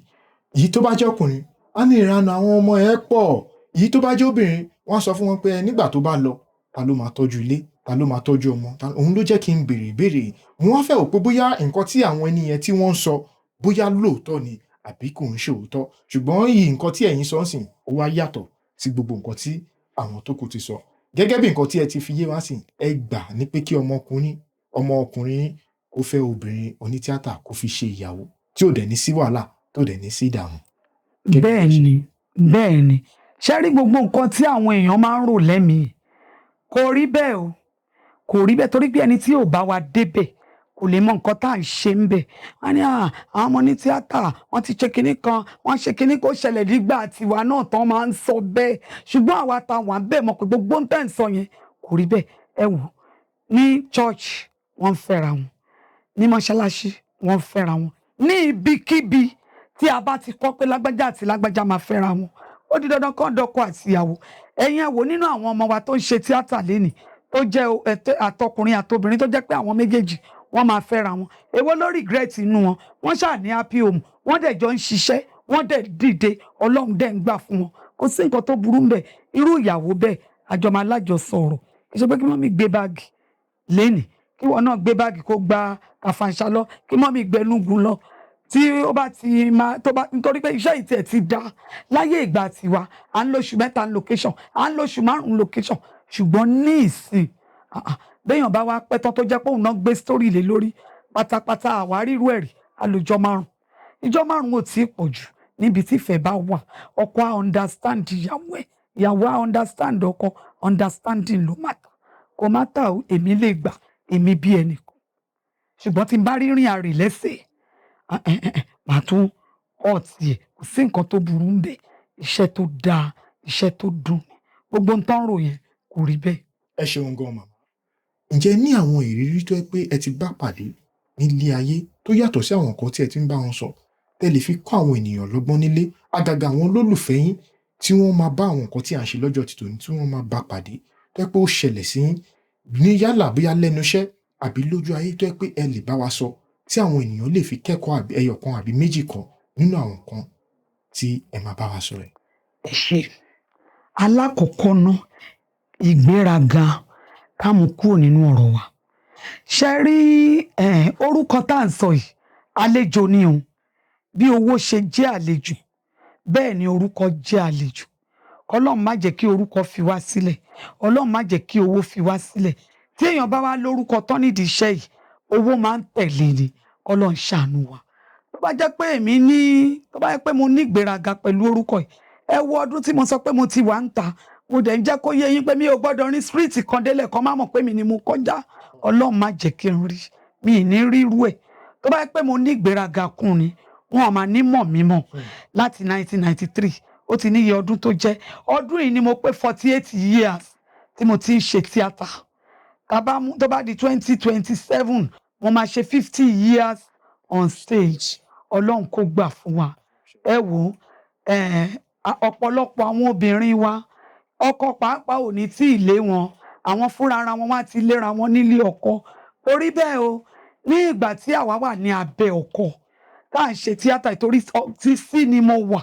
Èyí tó bá jẹ́ ọkùnrin á ní ìranù àwọn ọmọ ẹ̀ pọ̀. Èyí tó bá jẹ́ obìnrin, wọ́n á sọ fún wọn pé ẹ nígbà tó bá lọ, ta ló máa tọ́jú ilé, ta ló máa tọ́jú ọmọ? Òun ló jẹ́ kí n béèrè ìbéèrè yìí. Mo wá fẹ́ wò pé bóyá nǹkan tí àwọn ẹni yẹn tí wọ́n ń sọ, bóyá lóòótọ́ ni àbí kò ń ṣe òótọ́. Ṣùgbọ́n yìí, nǹkan tí ẹ̀yin sọ ń sìn, ó wá yàtọ̀ sí gbogbo nǹkan tí àwọn tó kù ti sọ. Gẹ́gẹ́ bí nǹkan tí ẹ ti fi yé wá sí, ẹ gbà ní pé kí ọmọkùnrin kó fẹ́ obìnrin onítíátà kó fi ṣe ìyàwó, tí ò dẹ̀ ní sí wàhálà, tó dẹ̀ ní sí ìdààmú. Bẹ́ẹ̀ ni, bẹ́ẹ̀ ni. Ṣé rí gbogbo nǹkan tí àwọn èèyàn máa ń rò lẹ́mìí, kò rí bẹ́ẹ̀ o, kò rí bẹ́ẹ̀, torí pé ẹni tí ò bá wa débẹ̀ kò lè mọ nǹkan tá à ń ṣe ń bẹ̀. Wọ́n ní àwọn ọmọ ní tíátà, wọ́n ti ṣe kinní kan, wọ́n ṣe kinní kó ṣẹlẹ̀ nígbà tiwa náà tán máa ń sọ bẹ́ẹ̀. Ṣùgbọ́n àwa ta wà ń bẹ̀ mọ̀ pé gbogbo ń tẹ̀ ń sọ yẹn kò rí bẹ́ẹ̀. Ẹ wò, ní church, wọ́n ń fẹ́ra wọn, ní mọ́ṣáláṣí, wọ́n ń fẹ́ra wọn, ní ibikíbi tí a bá ti kọ́ pé lágbájá àti lágbájá máa fẹ́ra wọn, ó di dandan kán dọ́kọ àti ìyàwó. Ẹ̀yin ẹ wò, nínú àwọn ọmọ wa tó ń ṣe tíátà lénìí, tó jẹ́ àtọkùnrin àtobìnrin, tó jẹ́ pé àwọn méjèèjì wọ́n máa fẹ́ra wọn, èwo ló regret inú wọn? Wọ́n ṣáà ní happy home, wọ́n dẹ̀ jọ ń ṣiṣẹ́, wọ́n dẹ̀ dìde, Ọlọ́run dẹ̀ ń gbà fún wọn. Kò sí nǹkan tó burú ńbẹ̀. Irú ìyàwó bẹ́ẹ̀, àjọ máa lájọsọ ọ̀rọ̀. Kì í ṣe pé kí mummy gbé báàgì lénìí, kí wọn náà gbé báàgì, kó gba Kàfàǹṣà lọ, kí mummy gbẹnugun lọ, tí ó bá ti máa tó bá, nítorí pé iṣẹ́ ìtẹ̀ ti dá láyé ìgbà tiwa, à ń lóṣù 3 location, à ń lóṣù 5 location. Ṣùgbọ́n ní ìsìn, ah, ah, béèyàn bá wá pẹ́ tán tó jẹ́ pé òun náà gbé story lé lórí pátápátá, àwárí irú ẹ̀rí àlòjọ 5. Ìjọ 5 ò tí ì pọ̀ jù. Níbi tí ìfẹ́ bá wà, ọkọ á understand ìyàwó ẹ̀, ìyàwó á understand ọkọ. Understanding ló matter. Kò matter o, èmi lè gbà èmi bí ẹnìkan, ṣùgbọ́n tí n bá rírìn àrè lẹ́sẹ̀, ah, eh, eh, eh, màá tún ọ̀tí ẹ̀. Kò sí nǹkan tó burú ń bẹ̀. Iṣẹ́ tó dáa, iṣẹ́ tó dùn ni. Gbogbo ń tán rò yẹn kò rí bẹ́ẹ̀. Ẹ ṣeun gan, màmá. Ǹjẹ́ ní àwọn ìrírí tó yẹ pé ẹ ti bá pàdé nílé ayé tó yàtọ̀ sí àwọn nǹkan tí ẹ ti ń bá wọn sọ, tẹ́ lè fi kọ́ àwọn ènìyàn lọ́gbọ́n nílé, àgàgà àwọn olólùfẹ́ yín tí wọ́n máa bá àwọn nǹkan tí à ń ṣe lọ́jọ́ ti tòní, tí wọ́n máa bá pàdé, tó yẹ pé ó ṣẹlẹ̀ sí yín ní, yálà bóyá lẹ́nu iṣẹ́ àbí lójú ayé, tó yẹ pé ẹ lè bá wa sọ, tí àwọn ènìyàn lè fi kẹ́kọ̀ọ́ àbí ẹyọ kan àbí méjì kan nínú àwọn nǹkan tí ẹ máa bá wa sọ rẹ̀? Ẹ ṣe. Alákọ̀ọ́kọ́ ná, ìgbéraga, ká mú kúrò nínú ọ̀rọ̀ wa. Ṣe rí orúkọ tá à ń sọ yìí, àlejò ni o. Bí owó ṣe jẹ́ àlejò, bẹ́ẹ̀ ni orúkọ jẹ́ àlejò. Ọlọ́run má jẹ́ kí orúkọ fi wá sílẹ̀, Ọlọ́run má jẹ́ kí owó fi wá sílẹ̀. Tí èèyàn bá wá lórúkọ tán nídìí iṣẹ́ yìí, owó máa ń tẹ̀lé ni. Ọlọ́run ṣàánú wa. Tó bá jẹ́ pé èmi ní, tó bá jẹ́ pé mo ní ìgbéraga pẹ̀lú orúkọ yìí, ẹ wo ọdún tí mo sọ pé mo ti wà ń ta, mo dẹ̀ ń jẹ́ kó yé yín pé mi ò gbọ́dọ̀ rin street kan délẹ̀ kan má mọ̀ pé mi ni mo kọjá. Ọlọ́run má jẹ́ kí n rí, mi ì ní rírú ẹ̀. Tó bá jẹ́ pé mo ní ìgbéraga kún ni, wọn ò máa ní mọ̀ mí mọ̀ láti 1993. Ó ti níye ọdún tó jẹ́. Ọdún yìí ni mo pé 48 years tí mo ti ń ṣe tíátà. Tá bá mú, tó bá di 2027, mo máa ṣe 50 years on stage. Ọlọ́run kó gbà fún wa. Ẹ wò ó, ọ̀pọ̀lọpọ̀ àwọn obìnrin wa, ọkọ pàápàá ò ní tí ì lé wọn, àwọn fúnra ara wọn wá ti léra wọn nílé ọkọ. Torí bẹ́ẹ̀ o, ní ìgbà tí àwa wà ní abẹ́ ọkọ tá à ń ṣe tíátà, ìtorí tí sí ni mo wà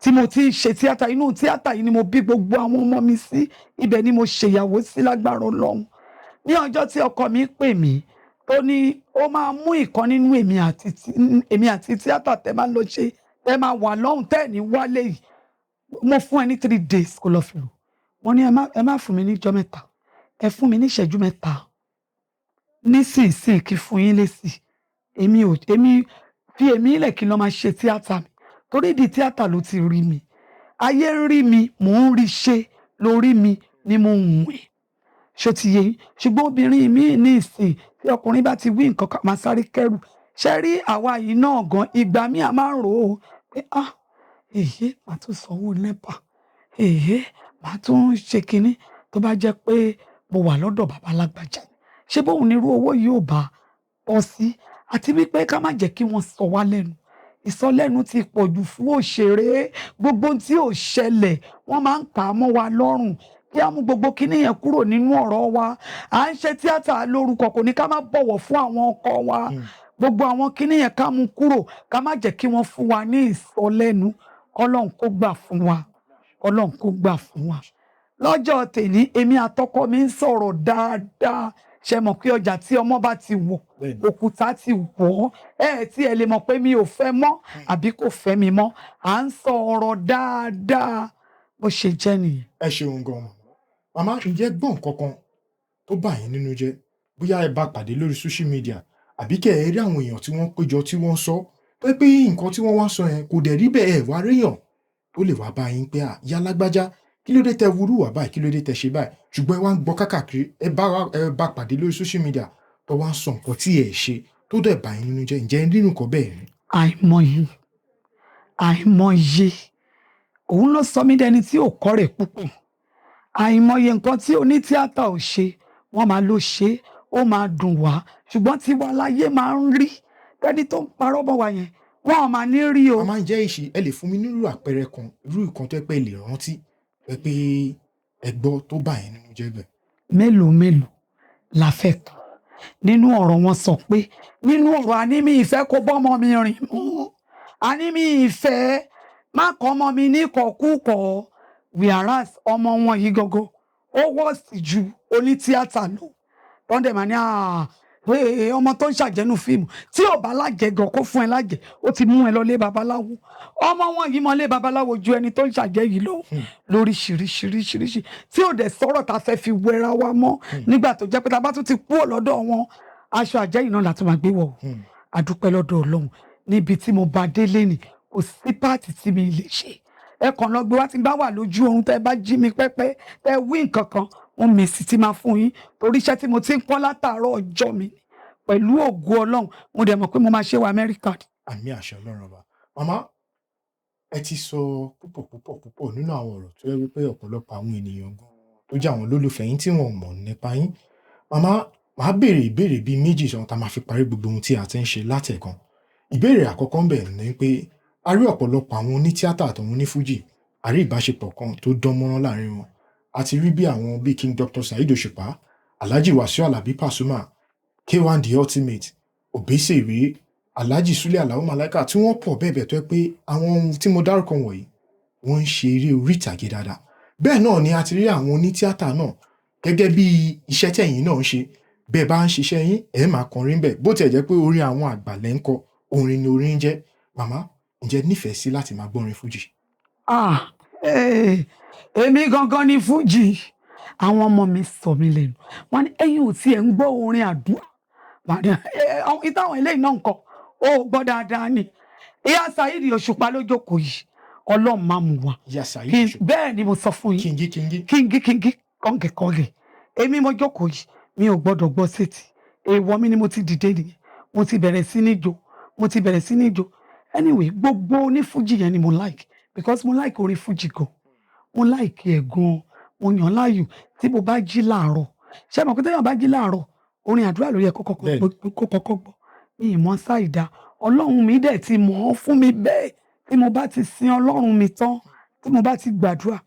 tí mo ti ń ṣe tíátà. Inú tíátà yìí ni mo bí gbogbo àwọn ọmọ mi sí, ibẹ̀ ni mo ṣèyàwó sí. Lágbára Ọlọ́run, ní ọjọ́ tí ọkọ mi pè mí tó ní ó máa mú ìkan nínú èmi àti tíátà tẹ́ máa lọ ṣe, tẹ́ máa wà lọ́hùn, tẹ́ ẹ̀ ní wálé yìí, mo fún ẹ ní 3 days kó lọ fi rò. Mo ní ẹ má fún mi níjọ́ 3, ẹ fún mi ní ìṣẹ́jú 3 nísinsìnyí kí fún yín lésì. Èmi ò, èmi fi èmi lẹ̀ kí n lọ máa ṣe tíátà mi, torí ìdí tíátà ló ti rí mi. Ayé ń rí mi, mò ń rí ṣe lórí mi ni mo ń wẹ̀. Ṣó ti yé yín? Ṣùgbọ́n obìnrin mi ní ìsìn, tí ọkùnrin bá ti wí nǹkan kan, máa sáré kẹ́rù. Ṣe rí àwa yìí náà gan, ìgbà míì a máa ń rò ó pé, ah, èyí màá tún sanwó NEPA, èyí màá tún ṣe kinní. Tó bá jẹ́ pé mo wà lọ́dọ̀ bàbá alágbájá, ṣé bóun ní irú owó yìí ò bá bọ́ sí? Àti wípé ká má jẹ́ kí wọ́n sọ wá lẹ́nu. Ìsọlẹ́nu ti pọ̀ jù fún òṣèré. Gbogbo ohun tí ò ṣẹlẹ̀, wọ́n máa ń kà á mọ́ wa lọ́rùn. Kí á mú gbogbo kinní yẹn kúrò nínú ọ̀rọ̀ wa. À ń ṣe tíátà lórúkọ, kò ní ká má bọ̀wọ̀ fún àwọn ọkọ wa. Gbogbo àwọn kinní yẹn, ká mú kúrò, ká má jẹ́ kí wọ́n fún wa ní ìsọlẹ́nu. Kọ́lọ́run kó gbà fún wa, Ọlọ́run kó gbà fún wa. Lọ́jọ́ tèní, èmi àtọkọ mi ń sọ̀rọ̀ dáadáa. Ṣe mọ̀ pé ọjà tí ọmọ bá ti wọ̀, òkúta ti wọ̀ ọ́, ẹ tí ẹ lè mọ̀ pé mi ò fẹ́ mọ́ àbí kò fẹ́ mi mọ́. À ń sọ ọ̀rọ̀ dáadáa. Bó ṣe jẹ́ nìyẹn. Ẹ ṣeun gan, màmá. Màmá, ǹjẹ́ gbọ́n kankan tó bà yín nínú jẹ́, bóyá ẹ bá pàdé lórí social media àbí kẹ́ ẹ rí àwọn èèyàn tí wọ́n péjọ tí wọ́n sọ pé nǹkan tí wọ́n wá sọ yẹn kò dẹ̀ rí bẹ́ẹ̀, ẹ wá ríyàn tó lè wá bá yín pé, à, ìyá lágbájá, kí ló dé tẹ wúrú wà báyìí, kí ló dé tẹ ṣe báyìí? Ṣùgbọ́n ẹ wá ń gbọ́ kákàkiri, ẹ bá pàdé lórí social media tó wá ń sọ nǹkan tí ẹ ṣe tó dẹ̀ bà yín nínú jẹ́. Ǹjẹ́ ẹ rí nǹkan bẹ́ẹ̀ rí? Àìmọye, àìmọye. Òun ló sọ mí dẹni tí ò kọ́rẹ̀ púpọ̀. Àìmọye nǹkan tí onítíátà ò ṣe, wọ́n máa ló ṣe é, ó máa dùn wá. Ṣùgbọ́n tiwa láyé máa ń rí. Ẹni tó ń parọ́ mọ́ wa yẹn, wọ́n ò máa ní rí o. A máa ń jẹ́ ìṣe. Ẹ lè fún mi nírú àpẹẹrẹ kan, irú nǹkan tó yẹ pé ẹ lè rántí ẹ pé ẹ gbọ́ tó bà yín nínú jẹ́ bẹ́ẹ̀? Mélòó mélòó la fẹ́ kà nínú ọ̀rọ̀? Wọn sọ pé nínú ọ̀rọ̀, àní mi ìfẹ́ kó bọ́mọ mi rìn mọ́, àní mi ìfẹ́ má kọ́ ọmọ mi ní kọ̀kúkọ̀, whereas ọmọ wọn yìí gangan ó wọ́ọ̀sì ju onítíátà lọ. Tọ́ndẹ̀ máa ní. Ee, ọmọ tó ń ṣàjẹnu fíìmù tí ò bá lájẹ gan kó fún ẹ lájẹ, ó ti mú ẹ lọ lé babaláwo. Ọmọ wọn yìí mọ lé babaláwo ju ẹni tó ń ṣàjẹ yìí lọ, lóríṣiríṣiríṣiríṣi tí ò dẹ̀ sọ̀rọ̀ tá a fẹ́ fi wẹra wa mọ́. Nígbà tó jẹ́ pé tá a bá tún ti kúrò lọ́dọ̀ wọn, aṣọ àjẹ́ yìí náà la tún máa gbé wọ̀ o. A dúpẹ́ lọ́dọ̀ Ọlọ́run níbi tí mo bá délé ni kò sí part tí mi lè ṣe. Ẹ kàn lọ gbé wá, tí n bá wà lójú oorun, tẹ bá jí mi pẹ́pẹ́, tẹ wí nǹkan kan, mo mèsì tí máa fún yín, torí iṣẹ́ tí mo ti ń kọ́ látàárọ̀ ọjọ́ mi ni. Pẹ̀lú ògo Ọlọ́run, mo dẹ̀ mọ̀ pé mo máa ṣe wọ Amẹ́ríkà. Àmín, àṣẹ Ọlọ́run Ọba. Màmá, ẹ ti sọ púpọ̀ púpọ̀ púpọ̀ nínú àwọn ọ̀rọ̀ tó yẹ wípé ọ̀pọ̀lọpọ̀ àwọn ènìyàn gan tó jẹ́ àwọn olólùfẹ́ yín tí wọn ò mọ̀ nípa yín. Màmá, màá béèrè ìbéèrè bíi méjì sọ tá a máa fi parí gbogbo ohun tí a ti ń ṣe látẹ̀kan. Ìbéèrè àkọ́kọ́ ń bẹ̀ ni pé a rí ọ̀pọ̀lọpọ̀ àwọn onítíátà àtàwọn onífújì, a rí ìbáṣepọ̀ kan tó dán mọ́rán láàrin wọn. A ti rí bí àwọn bíi King Dr. Saheed Òṣùpá, Alhaji Wasiu Alabi Pasuma, K1 The Ultimate, Obesere, Alhaji Sule Alao Malaika, tí wọ́n pọ̀ bẹ́ẹ̀ bẹ́ẹ̀, tó yẹ pé àwọn ohun tí mo dárúkọ wọ̀nyí, wọ́n ń ṣe eré orí ìtàgé dáadáa. Bẹ́ẹ̀ náà ni a ti rí àwọn onítíátà náà gẹ́gẹ́ bí iṣẹ́ tẹ̀yin náà ń ṣe. Bẹ́ẹ̀ bá ń ṣiṣẹ́ yín, ẹ̀ máa kọrin bẹ́ẹ̀, bó tiẹ̀ jẹ́ pé orin àwọn àgbà lẹ́ ń kọ, orin ni orin ń jẹ́. Màmá, ǹjẹ́ nífẹ̀ẹ́ sí láti máa gbọ́rin fújì? Ah, èmi gangan ni fújì. Àwọn ọmọ mi sọ mí lẹ́nu, wọ́n ní ẹ̀yin ò tiẹ̀ ń gbọ́ orin àdúrà. Màá ní, ìtàwọn eléyìí náà ń kọ, ó gbọ́ dáadáa ni. Ìyá Saheed Òṣùpá ló jókòó yìí, Ọlọ́run máa mú wa. Ìyá Saheed Òṣùpá. Bẹ́ẹ̀ ni mo sọ fún yín. Kíngí kíngí. Kíngí kíngí, kọ́ǹgì kọ́ǹgì. Èmi mo jókòó yìí, mi ò gbọ́dọ̀ gbọ́ sétí. Èèwọ̀ mi ni. Mo ti dìde nìyẹn, mo ti bẹ̀rẹ̀ sí ní jó, mo ti bẹ̀rẹ̀ sí ní jó. Anyway, gbogbo onífújì yẹn ni mo like, because mo like orin fújì gan, mo like ẹ̀ gan, mo yàn láàyò. Tí mo bá jí láàárọ̀, ṣé mo pé téèyàn bá jí láàárọ̀, orin àdúrà ló yẹ kó kọ́kọ́ kó kọ́kọ́ gbọ́. Mi ì mọ̀ ṣàìdá, Ọlọ́run mi dẹ̀ ti mọ̀ ọ́ fún mi bẹ́ẹ̀. Tí mo bá ti sin Ọlọ́run mi tán, tí mo bá ti gbàdúrà,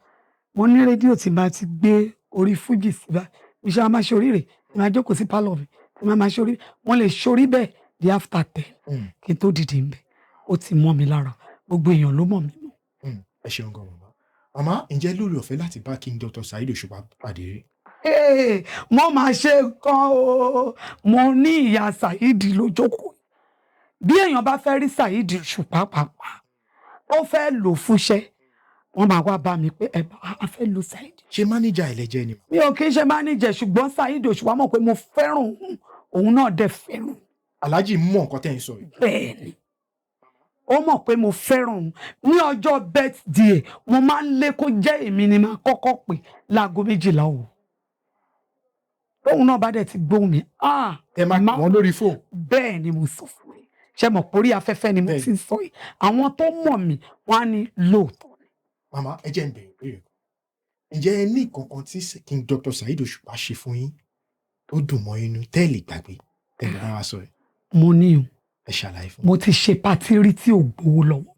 mo ní rédíò tí màá ti gbé orí fújì sí báyìí. Iṣẹ́ a máa ṣe orí rẹ̀, tí màá jókòó sí pálọ̀ mi, tí màá máa ṣe orí, mo lè ṣorí bẹ́ẹ̀ di after 10 kí n tó dìde ń bẹ̀. Ó ti mọ́ mi lára, gbogbo èèyàn ló mọ̀ mí mọ́. Ẹ ṣeun gan, màmá. Màmá, ǹjẹ́ lórí ọ̀fẹ́ láti bá King Dr. Saheed Òṣùpá pàdé rí? Hey, mo máa ṣe nǹkan o. Mo ní ìyá Saheed ló jókòó. Bí èèyàn bá fẹ́ rí Saheed Òṣùpá pàápàá, ó fẹ́ lò fúnṣẹ́, wọ́n máa wá bá mi pé ẹ bá a fẹ́ lo Saheed. Ṣé mánéjà ẹlẹ́jẹ̀ ni? Mi ò kí ń ṣe mánéjà, ṣùgbọ́n Saheed Òṣùpá mọ̀ pé mo fẹ́ràn òun, òun náà dẹ̀ fẹ́ràn. Alhaji mọ̀ nǹkan tẹ́ ń sọ yìí. Bẹ́ẹ̀ ni, ó mọ̀ pé mo fẹ́ràn òun. Ní ọjọ́ birthday, mo máa ń lé kó jẹ́ èmi ni máa kọ́kọ́ pè láago 12 òru. Tóun náà bá dẹ̀ ti gbóhùn mi, ah. Ẹ máa pè wọ́n lórí fóònù? Bẹ́ẹ̀ ni mo sọ fún yín. Ṣé mọ̀ pé orí afẹ́fẹ́ ni mo ti ń sọ yìí? Àwọn tó mọ̀ mí, wọ́n á ní lóòótọ́ ni. Màmá, ẹ jẹ́ n béèrè ìbéèrè kan. Ǹjẹ́ ẹ ní nǹkan kan tí King Dr. Saheed Òṣùpá ṣe fún yín tó dùn mọ́ inú tẹ́ ẹ lè gbàgbé, tẹ́ ẹ lè bá wa sọ ẹ̀? Mo ní o. Ẹ ṣàlàyé fún mi. Mo ti ṣe party rí tí ò gbowó lọ́wọ́.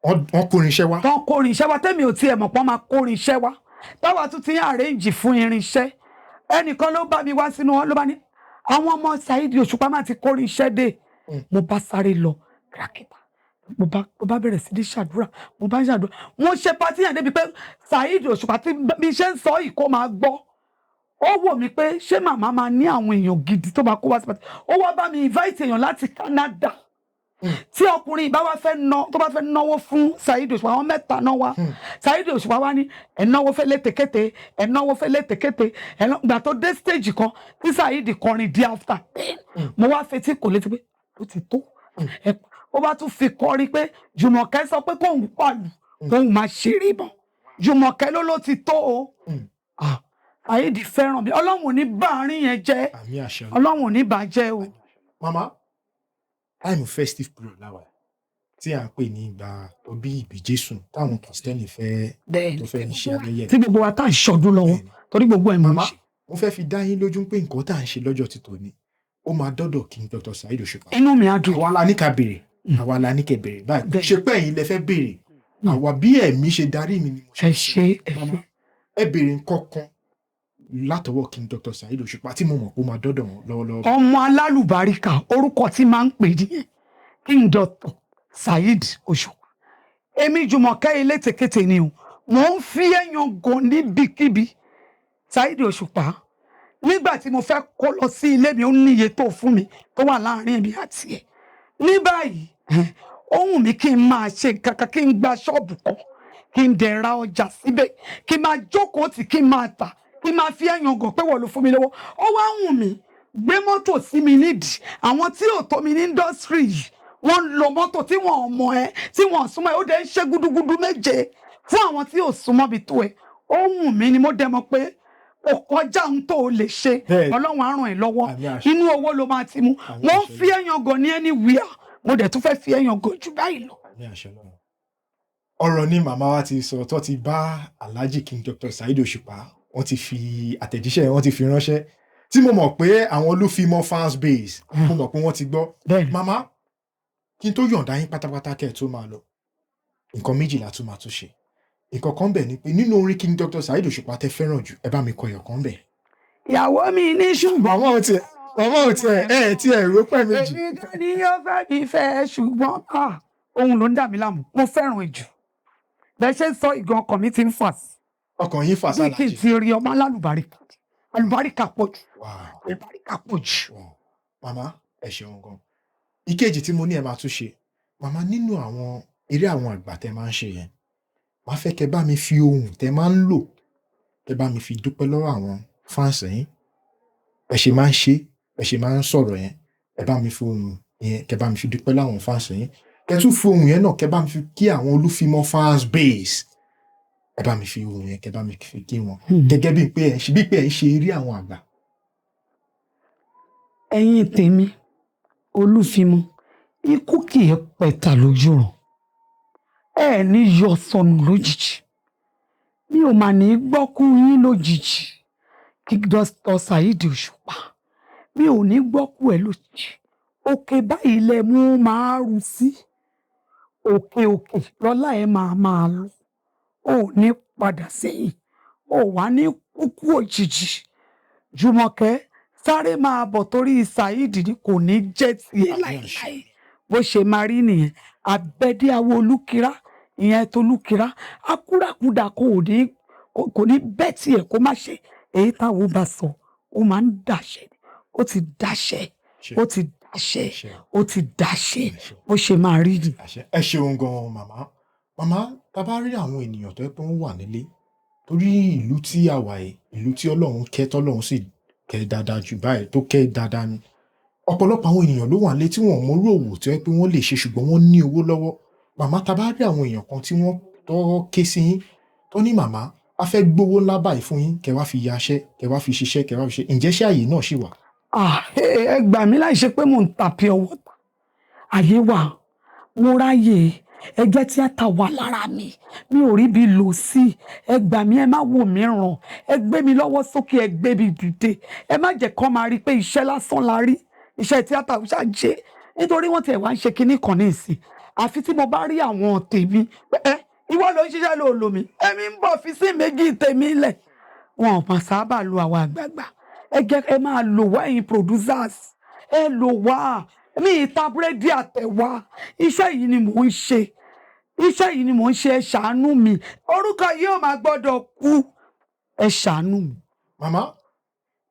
Wọ́n kó irinṣẹ́ wá. Tán kó irinṣẹ́ wá, tẹ́mi ò tiẹ̀ mọ̀ pọ́n máa kó irinṣẹ́ wá. Táwa tún ti ń arrange fún irinṣẹ́, ẹnìkan ló bá mi wá sínú wọn, ló bá ní àwọn ọmọ Saheed Òṣùpá má ti kó irinṣẹ́ dé. Mo bá sáré lọ kìràkìtà, mo bá bẹ̀rẹ̀ sí ní ṣàdúrà, mo bá ń ṣàdúrà, mo ṣe party yẹn débi pé Saheed Òṣùpá, tí bí ṣe ń sọ yìí kó máa gbọ́, ó wò mí pé ṣé màmá máa ní àwọn èèyàn gidi tó máa kó wá sí party. Ó wá bá mi invite èèyàn láti Canada. Tí ọkùnrin bá wá fẹ́ ná, tó bá fẹ́ náwó fún Saheed Òṣùpá, àwọn mẹ́ta náà wá. Saheed Òṣùpá wá ní ẹ̀ náwó fẹ́ létekéte, ẹ̀ náwó fẹ́ létekéte, ẹ̀ ná. Gbà tó dé stage kan tí Saheed kọrin di after 10, mo wá fetí kò létí pé ó ti tó. Ẹ ó bá tún fi kọrin pé Jùmọ̀kẹ́ sọ pé kóun pàlù, kóun máa ṣeré mọ́. Jùmọ̀kẹ́ ló ti tó o. Ah, Saheed fẹ́ràn mi. Ọlọ́run ò ní bá àárín yẹn jẹ́. Àmín, àṣẹ Ọlọ́run. Ọlọ́run ò ní bà á jẹ́ o. Màmá, time festive period láwa tí à ń pè ní ìgbà tó bí ìbí Jésù, táwọn Kìrìsìtẹ́nì fẹ́ tó fẹ́ ṣe ayẹyẹ. Tí gbogbo wa tá à ń ṣọdún lọ́wọ́, torí gbogbo ẹ̀ mọ̀ ń Màmá, ṣe. mo fẹ́ fi dá yín lójú pé nǹkan tá à ń ṣe lọ́jọ́ ti tòní, ó máa dọ́dọ̀ King Dr. Saheed Òṣùpá. Inú mi á dùn. Àwa la ní ká béèrè, àwa la ní kẹ́ béèrè báyìí. Ṣe pé ẹ̀yin lẹ fẹ́ béèrè, àwa bí ẹ̀mí ṣe darí mi ni mo ṣe. Ẹ ṣe, ẹ Màmá, ṣe. ẹ béèrè nǹkan kan látọwọ́ King Dr. Saheed Òṣùpá tí mo mọ̀ pé ó máa dọ́dọ̀ wọn lọ́wọ́lọ́wọ́. Ọmọ alálùbáríkà, orúkọ tí máa ń pè nìyẹn, King Dr. Saheed Òṣùpá. Èmi Jùmọ̀kẹ́ Elétekéte ni o, mò ń fi èèyàn gan níbikíbi. Saheed Òṣùpá, Nígbà tí mo fẹ́ kó lọ sí ilé mi, ó níye tó fún mi tó wà láàrin èmi àti ẹ̀. Ní báyìí, ó wù mí kí n máa ṣe nǹkan kan, kí n gba ṣọ́ọ̀bù kan, kí n dẹ̀ ra ọjà síbẹ̀, kí n máa jókòó tì, kí n máa tà, kí n máa fi ẹ̀yàn gàn pé wọ́n ló fún mi lówó. Ó wá wù mí gbé mọ́tò sí mi nídìí. Àwọn tí ò tó mi ní industry yìí, wọ́n ń lo mọ́tò tí wọ́n ò mọ̀ ẹ́, tí wọ́n ò súnmọ́ ẹ́. Ó dẹ̀ ń ṣe gúdúgúdú méje fún àwọn tí ò súnmọ́ bí tó ẹ. Ó wù mí ni mo dẹ̀ mọ̀ pé kò kọjá ohun tó o lè ṣe. Ọlọ́run á ràn ẹ́ lọ́wọ́. Àmín, àṣẹ. Inú owó ló máa ti mú. Àmín, Mo ń àṣẹ. fi ẹ̀yàn gàn ní anywhere, mo dẹ̀ tún fẹ́ fi ẹ̀yàn gàn jù báyìí lọ. Àmín, àṣẹ náà. Ọ̀rọ̀ ni màmá wa ti sọ tó ti bá Alhaji King Dr. Saheed Òṣùpá. Wọ́n ti fi àtẹ̀jíṣẹ́, wọ́n ti fi ránṣẹ́, tí mo mọ̀ pé àwọn Olúfimọ́ fans base, mo mọ̀ pé wọ́n ti gbọ́. Màmá, kí n tó yọ̀ǹda yín pátápátá, kẹ́ ẹ̀ tó máa lọ, nǹkan méjì la tún máa tún ṣe. Nǹkan kan bẹ̀ ni pé nínú orin King Dr. Saheed Òṣùpá tẹ́ fẹ́ràn jù, ẹ bá mi kọ ẹyọ kan bẹ̀. Ìyàwó mi ní ṣùgbọ́n. Màmá ò tiẹ̀ ẹ̀ tiẹ̀ rò pẹ́ méjì. Èmi kan ní yóò fẹ́ mi fẹ́, ṣùgbọ́n ah, ohun ló ń dà mí láàmú. Mo fẹ́ràn ẹ̀ jù. Bẹ́ẹ̀ ṣe ń sọ ìgan, ọkàn mi ti ń fà sí. Ọkàn yín fà Bí kí n sálàjì. ti rí ọmọ alálùbáríkà, àlùbáríkà pọ̀ jù. Àlùbáríkà pọ̀ jù. Wow. Màmá, ẹ ṣeun gan. Ìkejì tí mo ní ẹ máa tún ṣe, màmá, nínú àwọn eré àwọn àgbà tẹ máa ń ṣe yẹn, màá fẹ́ kẹ́ bá mi fi ohùn tẹ máa ń lò, kẹ́ bá mi fi dúpẹ́ lọ́wọ́ àwọn fans yín. Ẹ ṣe máa ń ṣe, ẹ ṣe máa ń sọ̀rọ̀ yẹn, ẹ bá mi fi ohùn yẹn, kẹ́ bá mi fi dúpẹ́ lọ́wọ́ àwọn fans yín. Kẹ́ tún fi ohùn yẹn náà, kẹ́ bá mi fi kí àwọn Olúfimọ́ fans base. Ẹ bá mi fi ohùn yẹn, kẹ́ bá mi fi kí wọn. Gẹ́gẹ́ bí pé ẹ ń ṣe, bí pé ẹ ń ṣe eré àwọn àgbà. Ẹ̀yin tèmi, Olúfimọ́, ikú kì í pẹ̀tà lójú ràn. Ẹ ní yọ sọnù lójijì, mi ò mà ní gbọ́ kú yín lójijì. Kí Dr. Saheed Òṣùpá, mi ò ní gbọ́ kú ẹ lójijì. Òkè báyìí lẹ mú máa rú sí, òkè òkè lọ́lá ẹ máa máa lọ. Ò ní padà sẹ́yìn, ò wá ní kúkú òjijì. Jùmọ̀kẹ́, sáré máa bọ̀ torí Saheed ni kò ní jẹ́ tiẹ̀ láéláé. Bó ṣe máa rí nìyẹn. Abẹ́díàwó Olúkirá, ìyẹn tolúkirá akúràkúdà kò ní bẹ́ẹ̀ tiẹ̀ kó má ṣe. Èyí táwọn bá sọ, ó máa ń dàṣẹ, ó ti dàṣẹ, ó ti dàṣẹ, ó ti dàṣẹ. Bó ṣe máa rí ni. Ẹ ṣeun gan, màmá. Màmá, tá a bá rí àwọn ènìyàn tó yẹ pé wọ́n wà nílé, torí ìlú tí a wà yìí, ìlú tí Ọlọ́run kẹ́, tọ́lọ́run sì kẹ́ dáadáa jù báyìí, tó kẹ́ dáadáa ni. Ọ̀pọ̀lọpọ̀ àwọn ènìyàn ló wà nílé tí wọ́n mọ irú òwò tó yẹ pé wọ́n lè ṣe, ṣùgbọ́n wọ́n ní owó lọ́wọ́. Màmá, tá a bá rí àwọn èèyàn kan tí wọ́n tó ké sí yín, tó ní, "Màmá, a fẹ́ gbówó ńlá báyìí fún yín, kẹ́ wá fi yaṣẹ́, kẹ́ wá fi ṣiṣẹ́, kẹ́ wá fi ṣe," ǹjẹ́ ṣé àyè náà ṣì wà? Ah, ẹ gbà mí, láì ṣe pé mò ń ta pure water, àyè wà, mo ráyè. Ẹgbẹ́ tíátà wà lára mi, mi ò rí bí lò sí. Ẹ gbà mí, ẹ má wò mí ràn, ẹ gbé mi lọ́wọ́ sókè, ẹ gbé mi dìde. Ẹ má jẹ́ kán máa rí i pé iṣẹ́ lásán la rí, iṣẹ́ tíátà ó ṣàjẹ́, nítorí wọ́n tiẹ̀ wá ń ṣe kinní kan ní ìsìn. Àfi tí mo bá rí àwọn tèmi pé ẹ ìwọ ló ń ṣiṣẹ́ ló lò mí, èmi ń bọ̀ fi sí méjì tèmi lẹ̀. Wọn ò mà sábà lo àwọn àgbààgbà. Ẹ jẹ́ ẹ máa lò wá, ẹ̀yin producers, ẹ lò wá. Mi ìta búrẹ́dì àtẹ̀wá, iṣẹ́ yìí ni mò ń ṣe, iṣẹ́ yìí ni mò ń ṣe. Ẹ ṣàánú mi, orúkọ yìí ò máa gbọ́dọ̀ kú. Ẹ ṣàánú mi. Màmá,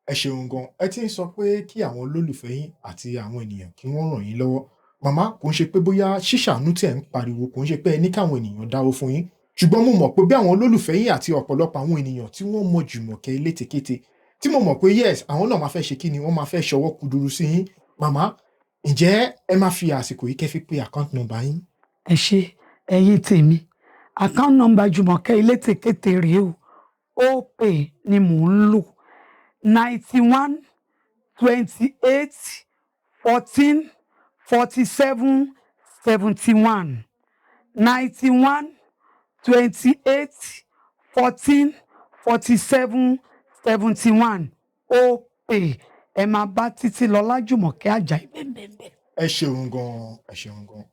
ẹ ṣeun gan. Ẹ ti ń sọ pé kí àwọn olólùfẹ́ yín àti àwọn ènìyàn kí wọ́n ràn yín lọ́wọ́. Màmá, kò ń ṣe pé bóyá ṣíṣàánú tí ẹ̀ ń pariwo, kò ń ṣe pé ẹ ní káwọn ènìyàn dáwó fún yín, ṣùgbọ́n mo mọ̀ pé bí àwọn olólùfẹ́ yín àti ọ̀pọ̀lọpọ̀ àwọn ènìyàn tí wọ́n mọ Jùmọ̀kẹ́ Elétekéte, tí mo mọ̀ pé yes, àwọn náà máa fẹ́ ṣe kí ni, wọ́n máa fẹ́ ṣọwọ́ kúdurú sí yín. Màmá, ǹjẹ́ ẹ máa fi àsìkò yìí kẹ́ fi pé account number yín? Ẹ ṣe, ẹ̀yin tèmi. Account number Jùmọ̀kẹ́ Elétekéte rèé o. Opay ni mò ń lò: 9128144771, 9128144771, Opay. Ẹ máa bá Títílọlá Jùmọ̀kẹ́ Àjàyí bẹ́ẹ̀ bẹ́ẹ̀. Ẹ ṣeun gan, ẹ ṣeun gan.